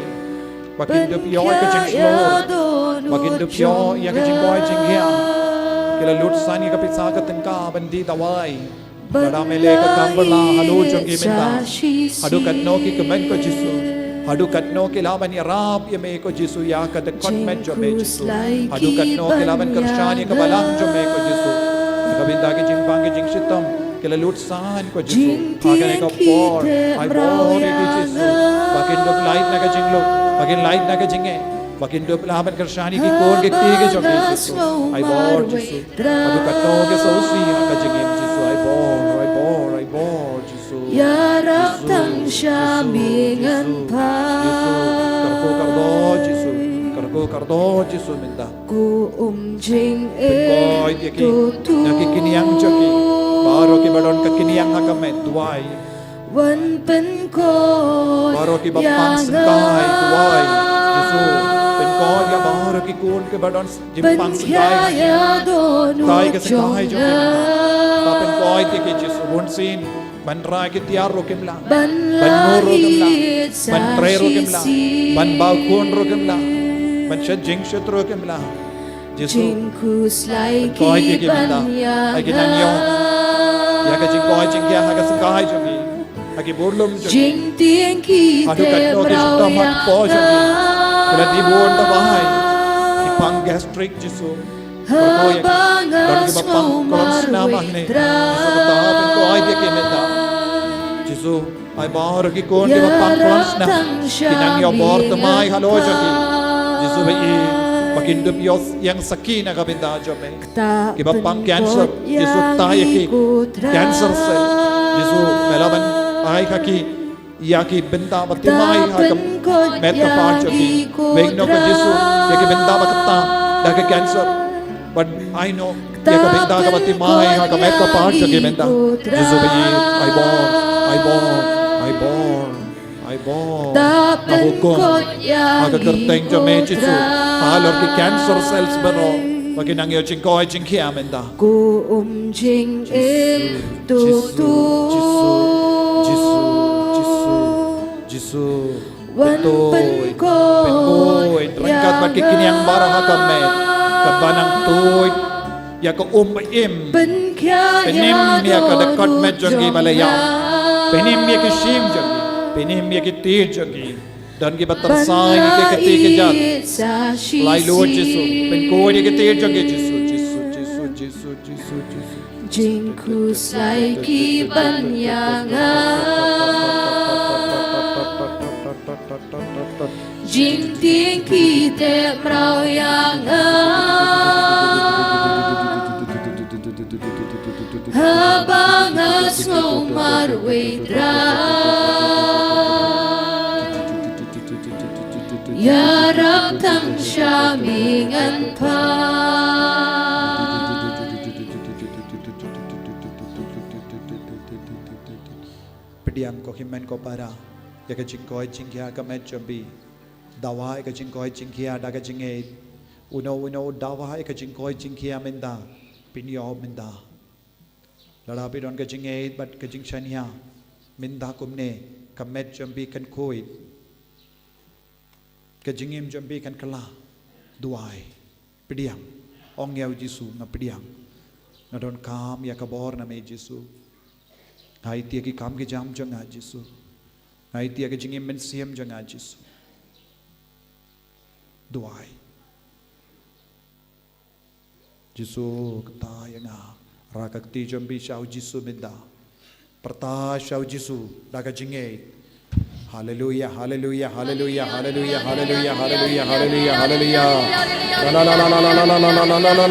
Ba kin dup ïoh ïa ka jingshlur. Ba kin dup ïoh ïa ka jingkoit jinghiar. Ki la lut san ïa ka pisa ka tyngka ban dih dawai. Lada me leh ka kam ba la halor jong ki mynta. Haduh katno ki kmen ko Jisu. Haduh katno ki lah ban ïarap ïa me ko Jisu ïa ka dkhot met jong me Jisu. Haduh katno ki lah ban kyrshan ïa ka balang jong me ko Jisu. Ïa ka bynta ki jingpang ki jingshitom ki la lut san ko Jisu. Ha kane ka por. Ai bor ïa ki Jisu. Ba kin dup lait na ka jinglut. Ba kin lait na ka jingeh. Ba kin dup lah ban kyrshan ïa ki khun ki kti ki jong ki Jisu. Ai bor Jisu. Haduh katno ki sngewsih ha ka jingim Jisu. Ai bor, ai bor, ai bor Jisu. Ïarap tang sha me ngan pan. Jisu, kyrkhu kyrdoh Jisu. Kyrkhu kyrdoh Jisu mynta. Ko um jingeh. Pynkoit ïa ki. Na ki kynïang jong ki. Baroh kiba don ka kynïang ha ka met, duwai. Wan pynkot. Baroh kiba pang sngewsih, duwai. Jisu, pynkot ïa baroh ki khun kiba don jingpang sngewsih ha ka met. Kata ka sngewsih jong ki mynta. Ba pynkot ïa ki, Jisu, bun sien ban rai ki tiar ruh kim lah. Ban ngur ruh kim lah. Ban trei ruh kim lah. Ban bau khun ruh kim lah. Ban shet jingshit ruh kim lah. Jisu, pynkot ïa ki mynta. Ai ki nang ïoh ïa ka jingkoit jingkhiah ha ka sngewsih jong ki, ha ki burlum jong ki. Haduh katno ki shitom hapoh jong ki. Ki la dei bun, tang ba hai ki pang gastric, Jisu. Kyrkhu ïa ki. Don kiba pang klon snam hangne, Jisu, kata pynkot ïa ki mynta. Jisu, ai baroh ki khun kiba pang klon snam ki nang ïoh bor thymmai halor jong ki. Jisu, ba ïa, ba kin dup ïoh ïeng sakhi na ka bynta jong me. Kiba pang cancer, Jisu, kata ïa ki cancer cell, Jisu, me lah ban ai ha ki ïa ki bynta ba thymmai ha ka met ka phad jong ki. Beiñ noh ko Jisu ïa ki bynta ba kata da ka cancer. Ban ai noh ïa ka bynta kaba thymmai ha ka met ka phad jong ki mynta. Jisu, ba ïa, ai bor, ai bor, ai bor, ai bor. Nga hukum ha ka kyrteng jong me Jisu, halor ki cancer cells baroh, ba kin nang ïoh jingkoit jingkhiah mynta. Ko um jingim, Jisu, Jisu, Jisu, Jisu, Jisu, Jisu. Wan pynkot, pynkot ryngkat bad ki kynïang baroh ha ka met, kaba nang tuid ïa ka um ba im. Pynim ïa ka dkhot met jong ki ba la ïap. Pynim ïa ki shyieng jong ki. Pynim ïa ki tied jong ki. Don kiba tyrsai ïa ki kti ki jat. Lai lut Jisu. Pynkhuid ïa ki tied jong ki Jisu, Jisu, Jisu, Jisu, Jisu, Jisu. Jingkhuslai ki ban ïa nga. Jingtieng ki teh mraw ïa nga. Haba nga sngew marwei Trai. Ïarap tang sha me ngan pan. Pdiang ko hynmen ko para ïa ka jingkoit jingkhiah ka met jong phi. Dawa ïa ka jingkoit jingkhiah da ka jingngeit. Uno uno dawa ïa ka jingkoit jingkhiah mynta. Pynïoh mynta. Lada phi don ka jingngeit bad ka jingshaniah mynta kumne, ka met jong phi kan khuid. Ka jingim jong phi kan kylla. Duwai. Pdiang. Ong ïa u Jisu, nga pdiang. Nga donkam ïa ka bor na me Jisu. Nga ïeit ïa ki kam ki jam jong nga Jisu. Nga ïeit ïa ka jingim mynsiem jong nga Jisu. Duwai. Jisu, kata ïa nga. Rah ka kti jong phi sha u Jisu mynta. Pyrta sha u Jisu da ka jingngeit. Haleluya, haleluya, haleluya, haleluya, haleluya, haleluya, haleluya, haleluya. Haleluya, haleluya.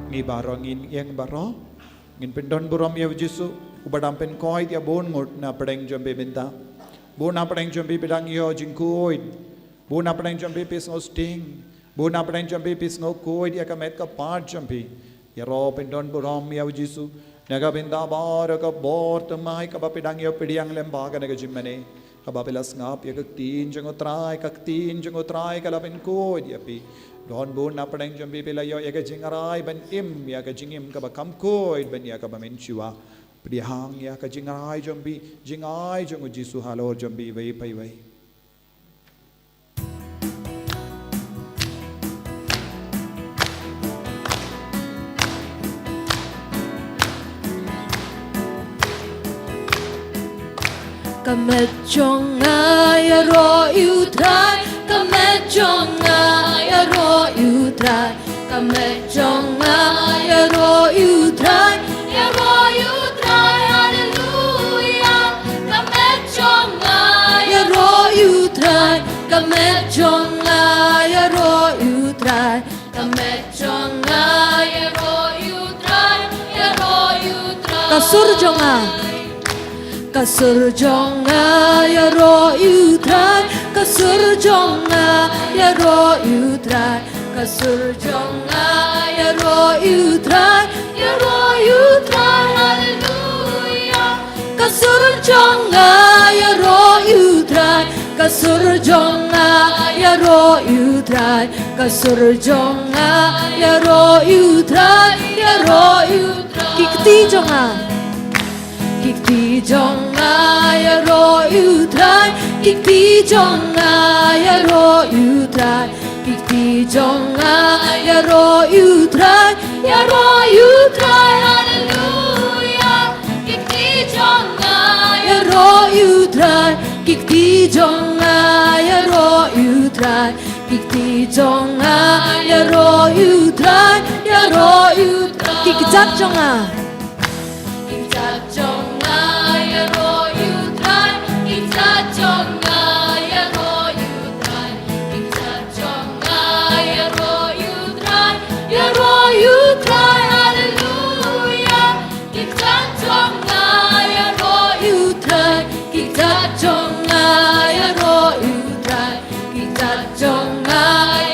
Ngi baroh ngin ïeng baroh. Ngin pyndon burom ïa u Jisu. Uba dang pynkoit ïa bun ngut na pdeng jong phi mynta. Bun na pdeng jong phi phi dang ïoh jingkoit. Bun na pdeng jong phi phi sngewsting. Bun na pdeng jong phi phi sngewkoit ïa ka met ka phad jong phi. Ïaroh pyndonburom ïa u Jisu. Na ka bynta baroh ka bor thymmai kaba phi dang ïoh pdiang lyngba kane ka jingmane. Kaba phi la sngap ïa ka ktien jong u Trai, ka ktien jong u Trai ka la pynkoit ïa phi. Don bun na pdeng jong phi phi la ïoh ïa ka jingrai ban im ïa ka jingim kaba kham koit ban ïa kaba mynshuwa. Pdiang ïa ka jingrai jong phi, jingai jong u Jisu halor jong phi iwei pa iwei. Ka met jong nga ïaroh ïa u Trai, ka met jong nga ïaroh ïa u Trai, ka met jong nga ïaroh ïa u Trai, ïaroh ïa u Trai, haleluya. Ka met jong nga ïaroh ïa u Trai, ka met jong nga ïaroh ïa u Trai, ka met jong nga ïaroh ïa u Trai, ïaroh ïa u Trai. Ka sur jong nga. Ka sur jong nga ïaroh ïa u Trai, ka sur jong nga ïaroh ïa u Trai, ka sur jong nga ïaroh ïa u Trai, ïaroh ïa u Trai, haleluya. Ka sur jong nga ïaroh ïa u Trai, ka sur jong nga ïaroh ïa u Trai, ka sur jong nga ïaroh ïa u Trai, ïaroh ïa u Trai. Ki kti jong nga. Ki kti jong nga ïaroh ïa u Trai, ki kti jong nga ïaroh ïa u Trai, ki kti jong nga ïaroh ïa u Trai, ïaroh ïa u Trai, haleluya. Ki kti jong nga ïaroh ïa u Trai, ki kti jong nga ïaroh ïa u Trai, ki kti jong nga ïaroh ïa u Trai, ïaroh ïa u Trai. Ki kjat jong nga. Ki kjat jong nga ïaroh ïa u Trai, ki kjat jong nga ïaroh ïa u Trai, ki kjat jong nga ïaroh ïa u Trai, ïaroh ïa u Trai, haleluya. Ki kjat jong nga ïaroh ïa u Trai, ki kjat jong nga ïaroh ïa u Trai, ki kjat jong nga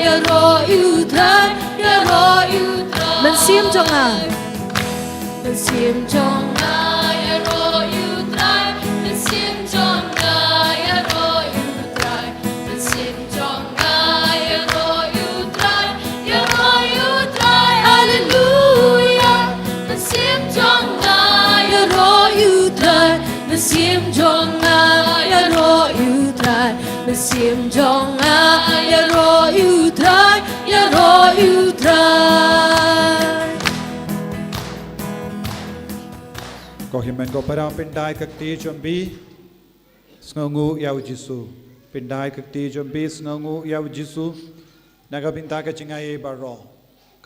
ïaroh ïa u Trai, ïaroh ïa u Trai. Mynsiem jong nga. Mynsiem jong nga ïaroh ïa u Trai, mynsiem jong nga ïaroh ïa u Trai, mynsiem jong nga ïaroh ïa u Trai, ïaroh ïa u Trai, haleluya. Mynsiem jong nga ïaroh ïa u Trai, mynsiem jong nga ïaroh ïa u Trai, mynsiem jong nga ïaroh ïa u Trai, ïaroh ïa u Trai. Ko hynmen ko para, pyndait ka kti jong phi. Sngewnguh ïa u Jisu. Pyndait ka kti jong phi, sngewnguh ïa u Jisu. Na ka bynta ka jingaiei baroh.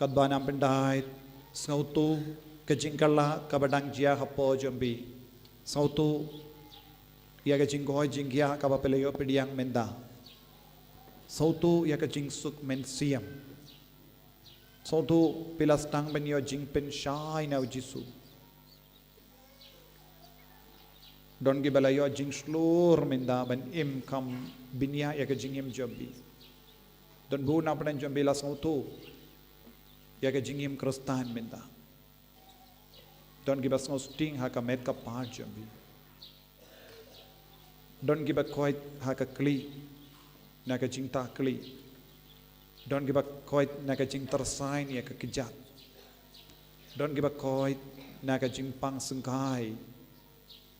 Katba nang pyndait, sngewthuh ka jingkylla kaba dang jia hapoh jong phi. Sngewthuh ïa ka jingkoit jingkhiah kaba phi la ïoh pdiang mynta. Sngewthuh ïa ka jingsuk mynsiem. Sngewthuh phi la sdang ban ïoh jingpynshai na u Jisu. Don kiba la ïoh jingshlur mynta ban im kham bniah ïa ka jingim jong phi. Don bun na pdeng jong phi la sngewthuh ïa ka jingim Khristan mynta. Don kiba sngewsting ha ka met ka phad jong phi. Don kiba koit ha ka khlieh na ka jingtah khlieh. Don kiba koit na ka jingtyrsain ïa ka kjat. Don kiba koit na ka jingpang syngkai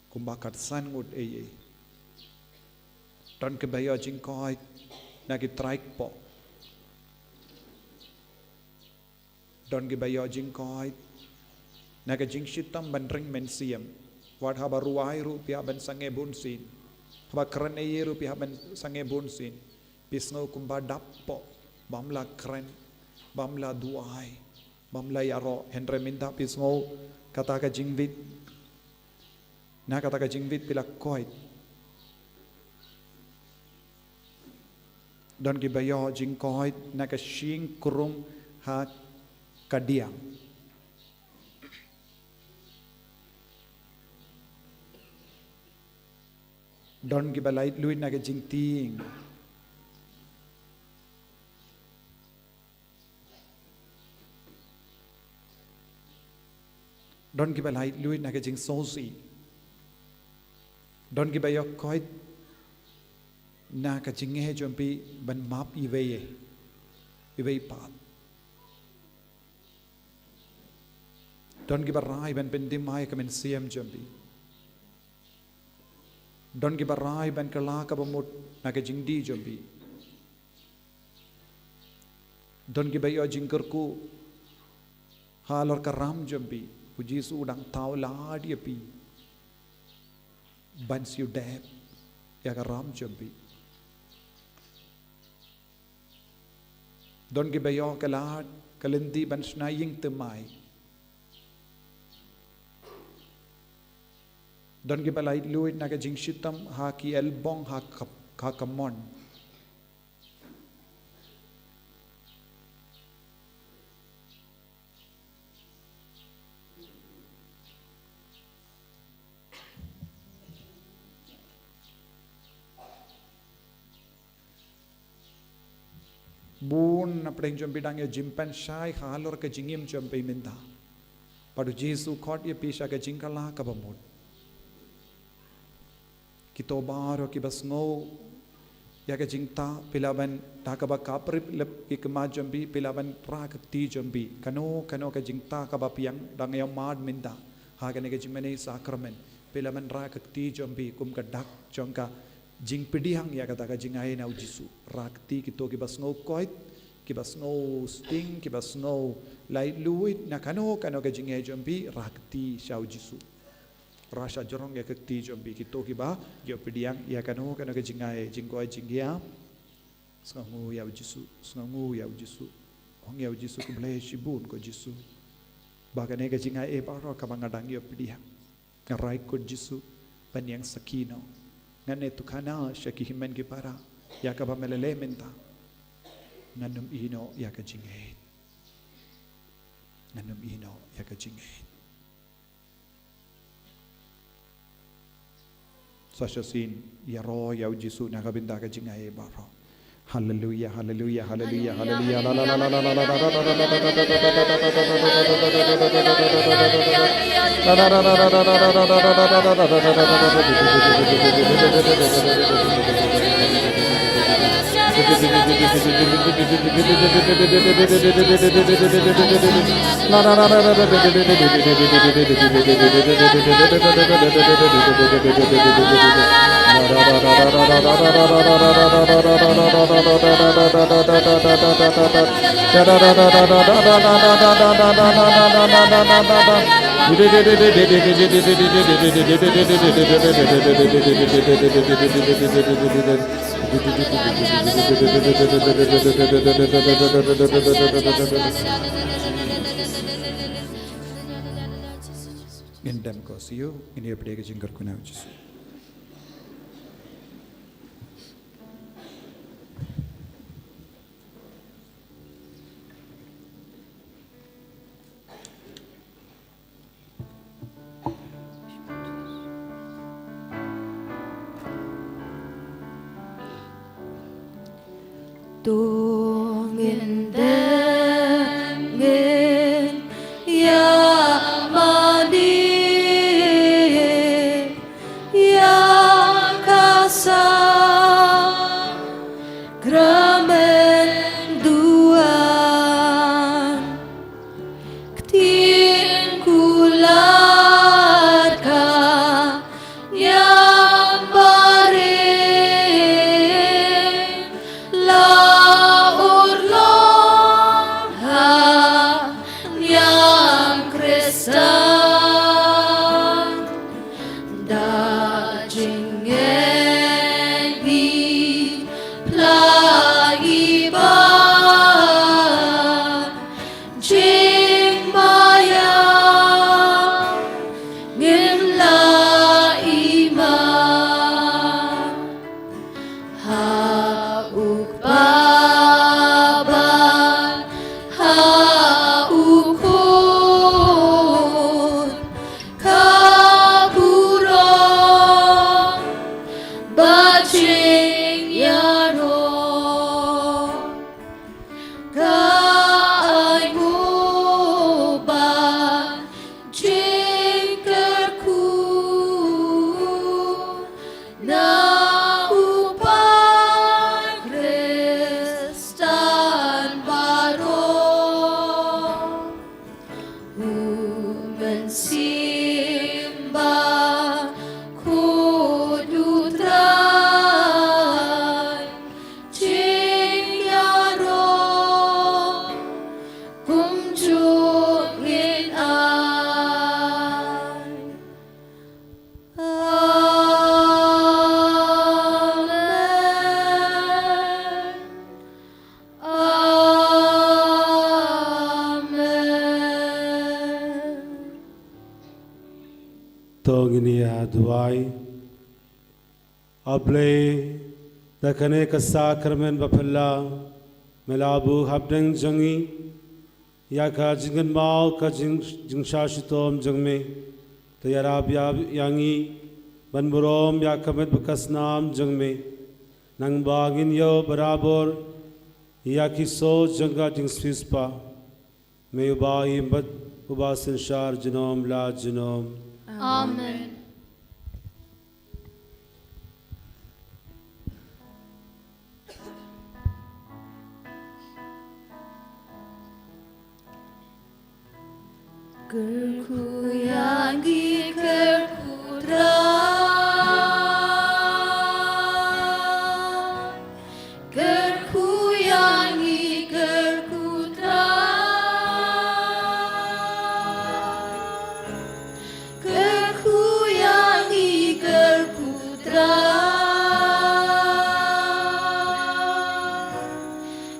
kumba ka san ngut ei ei. Don kiba ïoh jingkoit na ki trai kpoh. Don kiba ïoh jingkoit na ka jingshitom ban ring mynsiem. Wat haba rwai ruh phi hap ban sangeh bunsien. Haba kren ei ei ruh phi hap ban sangeh bunsien. Phi sngew kumba dap poh, bym lah kren, bym lah duwai, bym lah ïaroh, hynrei mynta phi sngew kata ka jingwit. Na kata ka jingwit phi la koit. Don kiba ïoh jingkoit na ka shyieng krum ha ka diang. Don kiba laitluid na ka jingtieng. Don kiba laitluid na ka jingsngewsih. Don kiba ïoh koit na ka jingeh jong phi ban map iwei, iwei pat. Don kiba rai ban pyndim ïa ka mynsiem jong phi. Don kiba rai ban kylla kaba mut na ka jingdih jong phi. Don kiba ïoh jingkyrkhu halor ka ram jong phi. U Jisu u dang thaw lad ïa phi ban siew dep ïa ka ram jong phi. Don kiba ïoh ka lad ka lynti ban shna ïing thymmai. Don kiba laitluid na ka jingshitom ha ki elbong ha ka, ha ka mon. Bun na pdeng jong phi dang ïoh jingpynshai halor ka jingim jong phi mynta. Bad u Jisu u khot ïa phi sha ka jingkylla kaba mut. Kito baroh kiba sngew ïa ka jingtah, phi lah ban, da kaba kap rip lep ki khmat jong phi, phi lah ban rah ka kti jong phi. Kano kano ka jingtah kaba phi dang ïoh mad mynta ha kane ka jingmane sakramen, phi lah ban rah ka kti jong phi kum ka dak jong ka jingpdiang ïa kata ka jingai na u Jisu. Rah ka kti, kito kiba sngew koit, kiba sngew sting, kiba sngew laitluid na kano kano ka jingeh jong phi, rah ka kti sha u Jisu. Rah sha jrong ïa ka kti jong phi. Kito kiba ïoh pdiang ïa kano kano ka jingai, jingkoit, jinghiar, sngewnguh ïa u Jisu, sngewnguh ïa u Jisu. Ong ïa u Jisu, khublei shibun ko Jisu ba kane ka jingai baroh kaba nga dang ïoh pdiang, nga rai ko Jisu ban ïeng sakhi noh. Ngan ïathuh khana sha ki hynmen ki para ïa kaba me la leh mynta. Ngan ym ïehnoh ïa ka jingngeit. Ngan ym ïehnoh ïa ka jingngeit. Sa shisien ïaroh ïa u Jisu na ka bynta ka jingai baroh. Haleluia, haleluia, haleluia, haleluia. Ngin dem ko siew, ngin ïa pdiang ka jingkyrkhu na u Jisu. To ngin dem ngin ïa mane ïa ka sakramen duwan. Ktien kular ka ñiam barim la Simba khutu Trai, jingïaroh kumjuh ngin ai. Amen. Amen. To ngin ïa duwai. A Blei, da kane ka sakramen baphylla, me la buh hapdeng jong ngi ïa ka jingkynmaw ka jing, jingshah shitom jong me. Te ïarap ïa, ïa ngi ban burom ïa ka met bad ka snam jong me, nangba ngin ïoh barabor ïa ki soh jong ka jingsiewspah. Me uba im bad uba synshar junom la junom. Amen. Kyrkhu ïa ngi, kyrkhu Trai. Kyrkhu ïa ngi, kyrkhu Trai. Kyrkhu ïa ngi, kyrkhu Trai.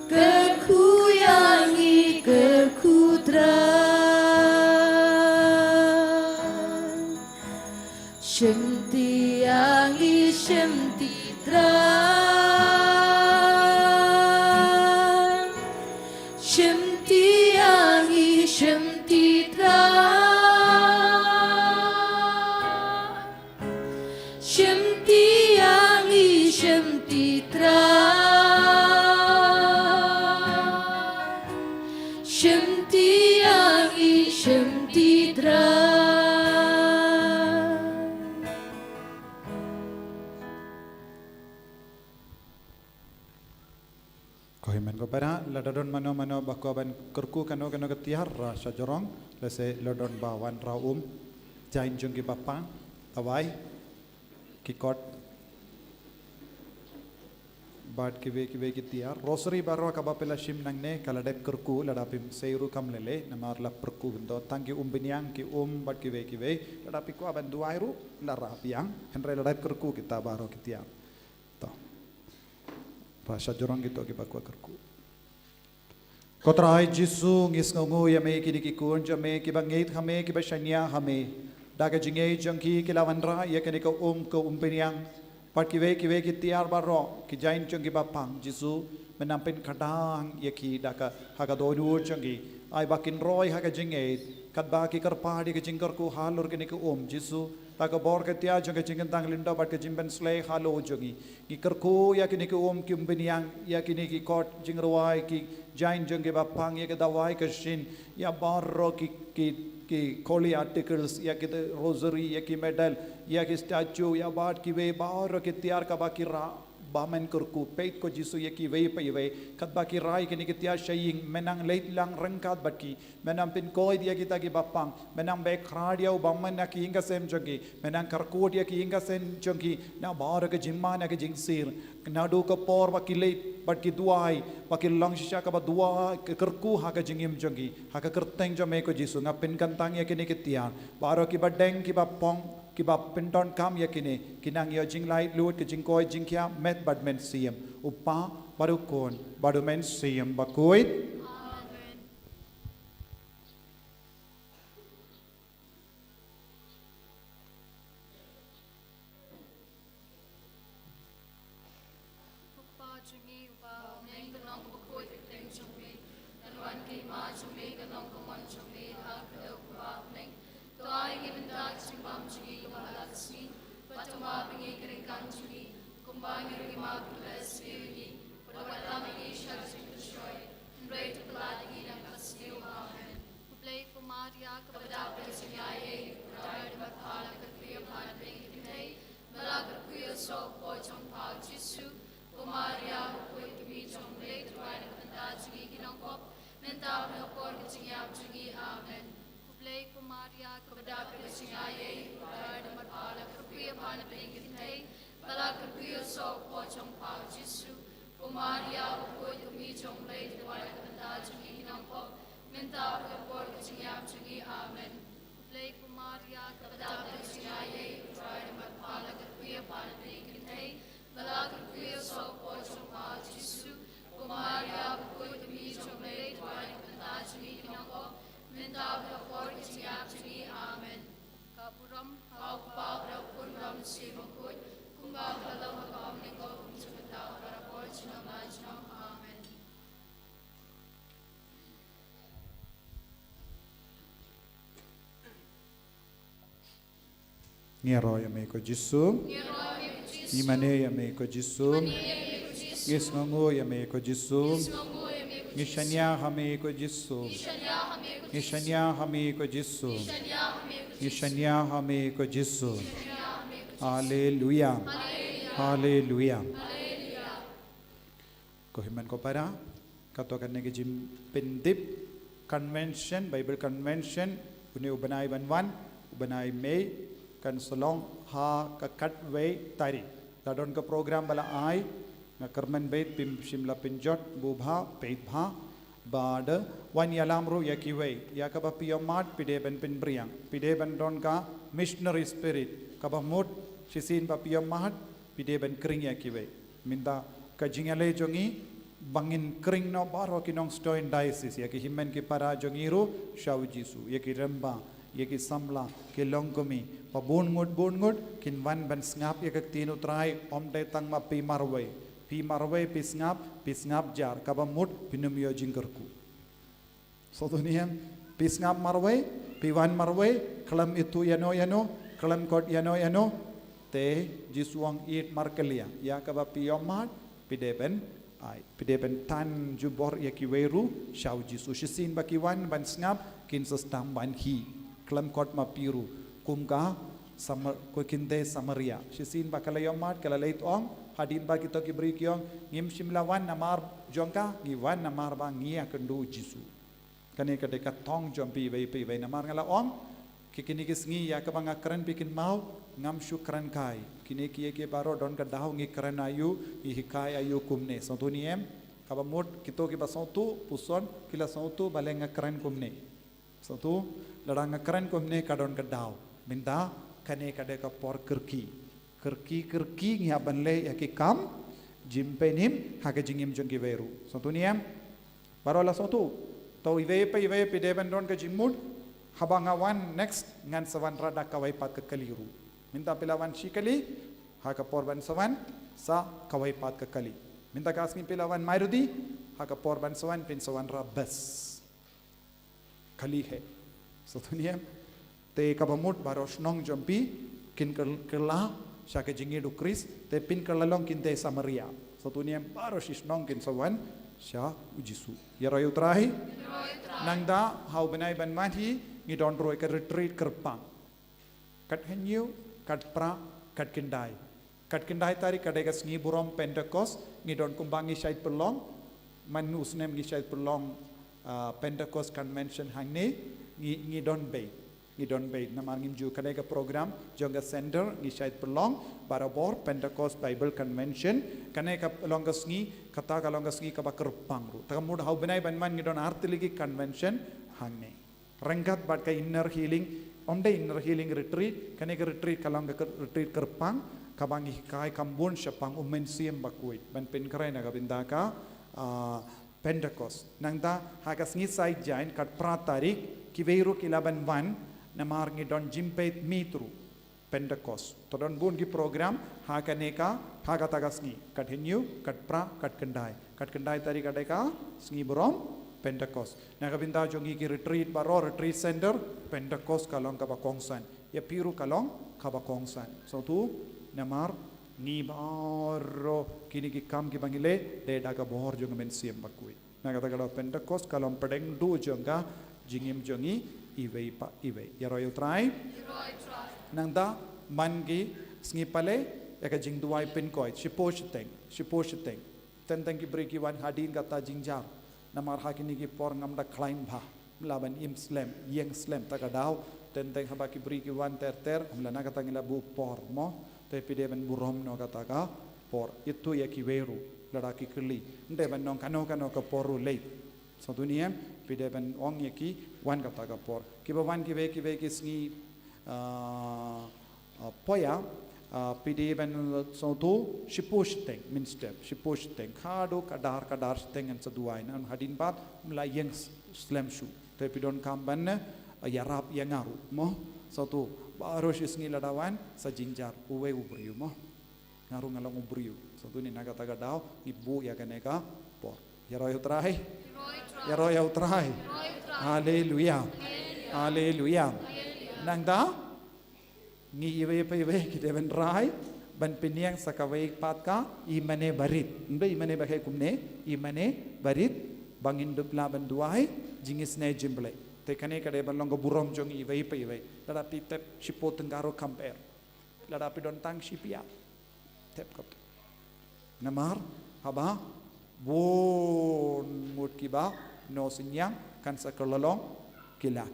Kyrkhu ïa ngi, kyrkhu Trai. Shimti ïa ngi, shimti Trai. Shimti ïa ngi, shimti Trai. Shimti ïa ngi, shimti Trai. Shimti ïa ngi, shimti Trai. Ko hynmen ko para, lada don mano mano ba kwah ban kyrkhu kano kano ka tiar, ra shajrong, lehse la don ba wanrah um, jaiñ jong ki bapang, dawai, ki kot, bad kiwei kiwei ki tiar. Rosary baroh kaba phi la shim nangne ka la dep kyrkhu, lada phim sei ruh kam lei lei, namar la pyrkhu bynta tang ki um bniang, ki um bad kiwei kiwei, lada phi kwah ban duwai ruh la rah biang, hynrei la dep kyrkhu kita baroh ki tiar. To. Ra shajrong kito kiba kwah kyrkhu. Ko Trai Jisu, ngi sngewnguh ïa me kine ki khun jong me kiba ngeit ha me, kiba shaniah ha me. Da ka jingngeit jong ki ki la wanrah ïa kane ka um, ka um bniang. Bad kiwei kiwei ki tiar baroh, ki jaiñ jong ki bapang, Jisu, men nang pynkhadang ïa ki da ka, ha ka dohnud jong ki. Ai ba kin roi ha ka jingngeit, katba ki kyrpad ïa ka jingkyrkhu halor kane ka um, Jisu, da ka bor ka tiar jong ka jingkyntang lyngdoh bad ka jingpynsleh halor jong ngi. Ngi kyrkhu ïa kine ki um ki um bniang, ïa kine ki kot jingrwai, ki jaiñ jong ki bapang, ïa ka dawai ka shin, ïa baroh ki, ki, ki holy articles, ïa ki rosary, ïa ki medal, ïa ki statue, ïa bad kiwei baroh ki tiar kaba ki rah, ba men kyrkhu, peit ko Jisu ïa kiwei pa iwei, katba ki rah ïa kine ki tiar sha ïing, men nang leit lang ryngkat bad ki, men nang pynkoit ïa kita ki bapang, men nang beh khrad ïa u bymman na ki ïing ka sem jong ki, men nang kyrkhu ïa ki ïing ka sem jong ki, na baroh ka jingman na ka jingsir, naduh ka por ba ki leit, bad ki duwai, ba ki long shisha kaba duwai, ka kyrkhu ha ka jingim jong ki, ha ka kyrteng jong me ko Jisu, nga pynkyntang ïa kine ki tiar, baroh kiba deng, kiba phong, kiba pyndonkam ïa kine, ki nang ïoh jinglaitluid, ka jingkoit jingkhiah, met bad mynsiem, u Kpa, bad u Khun, bad u Mynsiem Bakhuid. Amen. Ko Kpa jong ngi uba ha bneng, ka long kaba khuid ka kyrteng jong me. Kan wan ka hima jong me, kan long ka mon jong me ha ka kyrteng u Kpa ha bneng. To ai ngi mynta ka jingbam jong ngi kaba ha la ka sngi. Bad to map ïa ngi ka ryngkang jong ngi, kumba ngi ruh ngi map ïa kiba sniew ïa ngi. Bad wat lam ïa ngi sha ka jingpynshoi, hynrei to pyllait ïa ngi na ka sniew. Amen. Khublei ko Maria kaba dap da ka jingaiei, u Trai u don bad pha, la kyrkhu ïa pha na pdeng ki kynthei, bad la kyrkhu ïa u soh u kpoh jong pha u Jisu. Ko Maria bakhuid, ka kmie jong u Blei, to duwai na ka bynta jong ngi ki nongpop, mynta bad ha ka por ka jingïap jong ngi. Amen. Khublei ko Maria kaba Ba la kyrkhu ïa u soh u kpoh jong pha u Jisu. Ko Maria bakhuid, ka kmie jong U Blei, duwai na ka bynta jong ngi ki nongpop, mynta bad ha ka por ka jingïap jong ngi. Amen. Blei ko Maria, ka dap da ka jingaiei, U Trai u don bad pha, la kyrkhu ïa pha na pdeng ki kynthei, ba la kyrkhu ïa u soh u kpoh jong pha u Jisu. Ko Maria bakhuid, ka kmie jong U Blei, duwai na ka bynta jong ngi ki nongpop, mynta bad ha ka por ka jingïap jong ngi. Amen. Ka burom ha U Kpa bad ha U Khun bad ha U Mynsiem Bakhuid, kumba ka la long ha ka ym lyngkot, kum jong ka daw, barabor junom la junom. Amen. Ngi ïaroh ïa me ko Jisu. Ngi mane ïa me ko Jisu. Ngi sngewnguh ïa me ko Jisu. Ngi shaniah ha me ko Jisu. Ngi shaniah ha me ko Jisu. Ngi shaniah ha me ko Jisu. Haleluia. Haleluia. Ko hynmen ko para, kato kane ka jingpyndep convention, Bible convention, une u bnai ban wan, u bnai May, kan sa long ha ka khatwei tarik. La don ka program ba la ai, nga kyrmen beit phim shym la pynjot, buh bha, peit bha, bad wan ïalam ruh ïa kiwei, ïa kaba phi ïohmad, phi dei ban pynbriang, phi dei ban don ka missionary spirit, kaba mut, shisien ba phi ïohmad, phi dei ban khring ïa kiwei. Mynta ka jingïaleh jong ngi, ba ngin khring noh baroh ki nongshong diocese, ïa ki hynmen ki para jong ngi ruh, sha u Jisu, ïa ki rangbah, ïa ki samla, ki longkmie, ba bun ngut, bun ngut, kin wan ban sngap ïa ka ktien u Trai, ym dei tang ma phi marwei. Phi marwei, phi sngap, phi sngap jar, kaba mut, phin ym ïoh jingkyrkhu. Sngewthuh ne em, phi sngap marwei, phi wan marwei, khlem ithuh ïano ïano, khlem khot ïano ïano, te Jisu u ong ïeit markylliang, ïa kaba phi ïohmad, phi dei ban ai, phi dei ban tan jubor ïa kiwei ruh, sha u Jisu. Shisien ba ki wan ban sngap, kin sa sdang ban khie, khlem khot ma phi ruh, kum ka Samar-, ko kynthei Samaria. Shisien ba ka la ïohmad, ka la leit ong, hadien ba kito ki briew ki ong, ngim shym la wan namar jong ka, ngi wan namar ba ngi ïakynduh u Jisu. Kane ka dei ka thong jong phi iwei pa iwei, namar nga la ong, ki kine ki sngi ïa kaba nga kren phi kynmaw, ngam shu kren kai. Kine kiei kiei baroh don ka daw ngi kren aïu, ngi hikai aïu kumne. Sngewthuh ne em, kaba mut kito kiba sngewthuh, puson, ki la sngewthuh balei nga kren kumne. Sngewthuh, lada nga kren kumne ka don ka daw. Mynta, kane ka dei ka por kyrkieh. Kyrkieh, kyrkieh ngi hap ban leh ïa ki kam jingpynim ha ka jingim jong kiwei ruh. Sngewthuh ne em? Baroh la sngewthuh. To iwei pa iwei phi dei ban don ka jingmut, haba nga wan next ngan sa wanrah da kawei pat ka kali ruh. Mynta phi la wan shi kali, ha ka por ban sa wan, sa kawei pat ka kali. Mynta ka sngi phi la wan Maruti, ha ka por ban sa wan phin sa wanrah bus. Kali hi. Sngewthuh ne em? Te kaba mut baroh shnong jong phi kin kyr-, kylla sha ka jingïeit u Khrist, te phin kylla long kynthei Samaria. Sngewthuh ne em? Baroh shi shnong kin sa wan sha u Jisu. Ïaroh ïa u Trai. Nangta ha u bnai ban wan hi ngi don ruh ka retreat kyrpang. Kat hynñiew, kat phra, kat khyndai. Kat khyndai tarik ka dei ka sngi burom Pentecost, ngi don kumba ngi shait pynlong, man u snem ngi shait pynlong, ah, Pentecost Convention hangne, ngi, ngi don beit, ngi don beit, namar ngim ju, ka dei ka program jong ka center, ngi shait pynlong, barabor Pentecost Bible Convention, kane ka long ka sngi, kata ka long ka sngi kaba kyrpang ruh. Te ka mut ha u bnai ban wan ngi don ar tylli ki convention hangne. Ryngkat bad ka inner healing, ym dei inner healing retreat, kane ka retreat ka long ka retreat kyrpang, kaba ngi hikai kam bun shaphang u Mynsiem Bakhuid, ban pynkhreh na ka bynta ka, ah, Pentecost. Nangta, ha ka sngi Saitjaiñ, kat phra tarik, kiwei ruh ki lah ban wan, namar ngi don jingpeit miet ruh. Pentecost. To don bun ki program, ha kane ka, ha kata ka sngi. Kat hynñiew, kat phra, kat khyndai. Kat khyndai tarik ka dei ka sngi burom Pentecost. Na ka bynta jong ngi ki retreat baroh, retreat center, Pentecost ka long kaba kongsan. Ïa phi ruh ka long kaba kongsan. Sngewthuh, namar ngi baroh kine ki kam kiba ngi leh, dei da ka bor jong ka Mynsiem Bakhuid. Na kata ka daw Pentecost ka long pdeng duh jong ka jingim jong ngi iwei pa iwei. Ïaroh ïa u Trai. Nangta man ki sngi pale ïa ka jingduwai pynkoit. Shipor shiteng, shipor shiteng. Teng teng ki briew ki wan hadien kata jingjia. Namar ha kine ki por ngam da khlaiñ bha. Lah ban im slem, ïeng slem, ta ka daw Teng teng haba ki briew ki wan ter ter, ym lah, na kata ngi la buh por mo. Te phi dei ban burom noh kata ka por. Ïathuh ïa kiwei ruh lada ki kylli. Ym dei ban ong kano kano ka por ruh lei. Sngewthuh ne em, phi dei ban ong ïa ki wan kata ka por. Kiba wan kiwei kiwei ki sngi, ah, ah, poya, ah, phi dei ban sngewthuh shiphew shiteng mynstep, shiphew shiteng. Haduh khatdar, khatdar shiteng ngan sa duwai, namar hadien pat ym lah ïeng slem shuh. Te phi donkam ban, eh, ïarap ïa nga ruh mo. Sngewthuh, baroh shi sngi lada wan, sa jynjar uwei u briew mo. Nga ruh nga long u briew. Sngewthuh ne, na kata ka daw ngi buh ïa kane ka por. Ïaroh ïa U Trai. Ïaroh ïa U Trai. Haleluia. Haleluia. Nangta ngi iwei pa iwei ki dei ban rai, ban pynïeng sa kawei pat ka i mane barit. Ym dei i mane ba khie kumne, i mane barit, ba ngin dup lah ban duwai jingisynei jingblei. Te kane ka dei ban long ka burom jong iwei pa iwei. Lada phi tep shiphew tyngka ruh kam pher. Lada phi don tang shi pyiar, tep katto. Namar haba bun ngut kiba ïohsngew kan sa kylla long ki lak.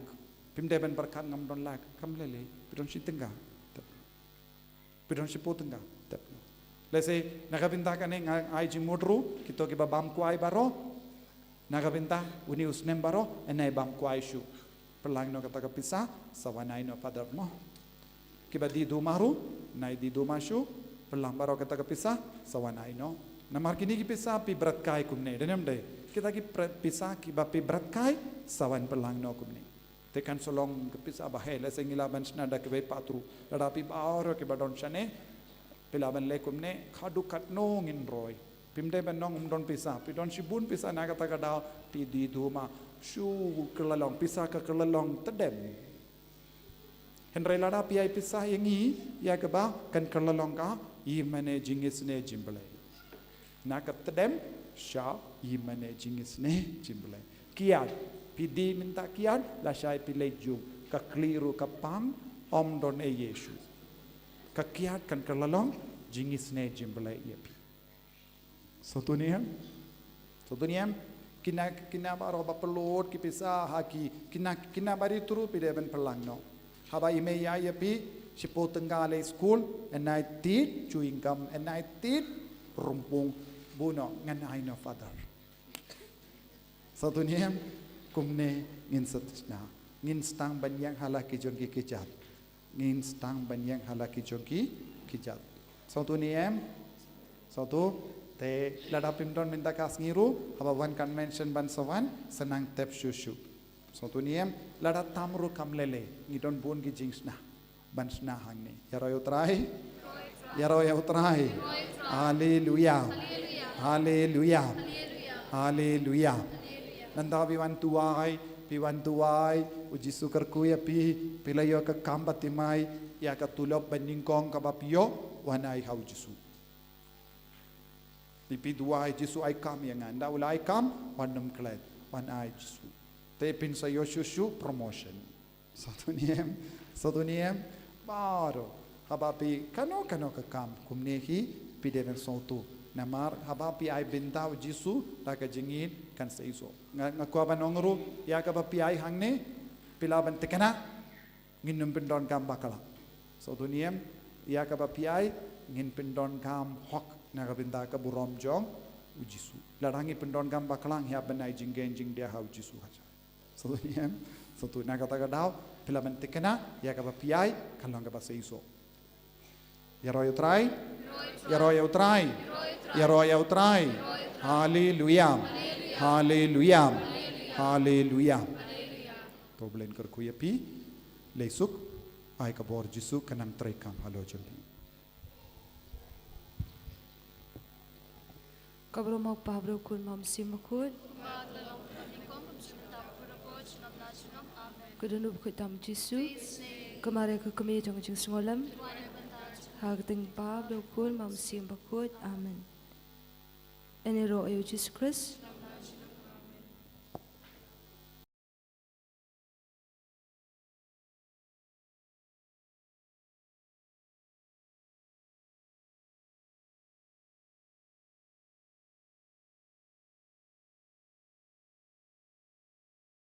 Phim dei ban pyrkhat ngam don lak, kam lei lei, phi don shi tyngka, tep. Phi don shiphew tyngka, tep. Lehse na ka bynta kane nga ai jingmut ruh, kito kiba bam kwai baroh, na ka bynta une u snem baroh, yn ai bam kwai shuh. Pynlang noh kata ka pisa, sa wan ai noh Father mo. Kiba die duma ruh, yn ai die duma shuh. Pynlang baroh kata ka pisa, sa wan ai noh. Namar kine ki pisa phi bret kai kumne, dei ne ym dei? Kita ki pre-, pisa kiba phi bret kai, sa wan pynlang noh kumne. Te kan sa long ka pisa ba heh, lehse ngi lah ban shna da kiwei pat ruh. Lada phi baroh kiba don shane, phi lah ban leh kumne, haduh katno ngin roi. Phim dei ban ong ym don pisa, phi don shibun pisa, na kata ka daw phi die duma shuh, kylla long, pisa ka kylla long tdem. Hynrei lada phi ai pisa ïa ngi, ïa kaba kan kylla long ka i mane jingisynei jingblei. Na ka tdem sha i mane jingisynei jingblei. Kiad, phi die mynta kiad, lashai phi leit jngoh, ka khlieh ruh ka pang, ym don ei ei shuh. Ka kiad kan kylla long jingisynei jingblei ïa phi. Sngewthuh ne em? Sngewthuh ne em? Kine, kine baroh ba pynlut ki pisa ha ki, kine, kine barit ruh phi dei ban pynlang noh. Haba i mei ïa, ïa phi shiphew tyngka leit skul, yn ai tied chewing gum, yn ai tied rympung, buh noh, ngan ai noh Father. Sngewthuh ne em? Kumne ngin sa shna. Ngin sdang ban ïeng ha la ki jong ki kjat. Ngin sdang ban ïeng ha la ki jong ki kjat. Sngewthuh ne em? Sngewthuh. Te lada phim don mynta ka sngi ruh, haba wan convention ban sa wan, sa nang tep shuh shuh. Sngewthuh ne em? Lada tam ruh kam lei lei, ngi don bun ki jingshna ban shna hangne. Ïaroh ïa U Trai. Ïaroh ïa U Trai. Haleluia. Haleluia. Haleluia. Nangta phi wan duwai, phi wan duwai, U Jisu kyrkhu ïa phi, phi la ïoh ka kam ba thymmai, ïa ka tulop ba nyngkong kaba phi ïoh, wan ai ha U Jisu. Phi, phi duwai, Jisu ai kam ïa nga, nda u la ai kam, wan nym klet, wan ai Jisu. Te phin sa ïoh shuh shuh promotion. Sngewthuh ne em? Sngewthuh ne em? Baroh. Haba phi kano kano ka kam kumne hi, phi dei ban sngewthuh. Namar haba phi ai bynta U Jisu da ka jingïeit, kan sa ïoh. Nga, nga kwah ban ong ruh, ïa kaba phi ai hangne, phi lah ban thikna, ngin nym pyndonkam bakla. Sngewthuh ne em? Ïa kaba phi ai, ngin pyndonkam hok na ka bynta ka burom jong U Jisu. Lada ngi pyndonkam bakla, ngi hap ban ai jingkheiñ jingdia ha U Jisu hajan. Sngewthuh ne em? Sngewthuh, na kata ka daw phi lah ban thikna, ïa kaba phi ai kan long kaba sa ïoh. Ïaroh ïa U Trai. Ïaroh ïa U Trai. Ïaroh ïa U Trai. Haleluia. Haleluia. Haleluia. To U Blei un kyrkhu ïa phi. Leit suk, ai ka bor Jisu, kan nang trei kam halor jong phi. Ka burom ha U Kpa, ha U Khun, ha U Mynsiem Bakhuid. Ka don U Bakhuid tam Jisu. Ka Maria ka kmie jong ka jingsngewlem. Ha ka kyrteng U Kpa, U Khun, ha U Mynsiem Bakhuid. Amen. Yn ïaroh ïa U Jisu Khrist.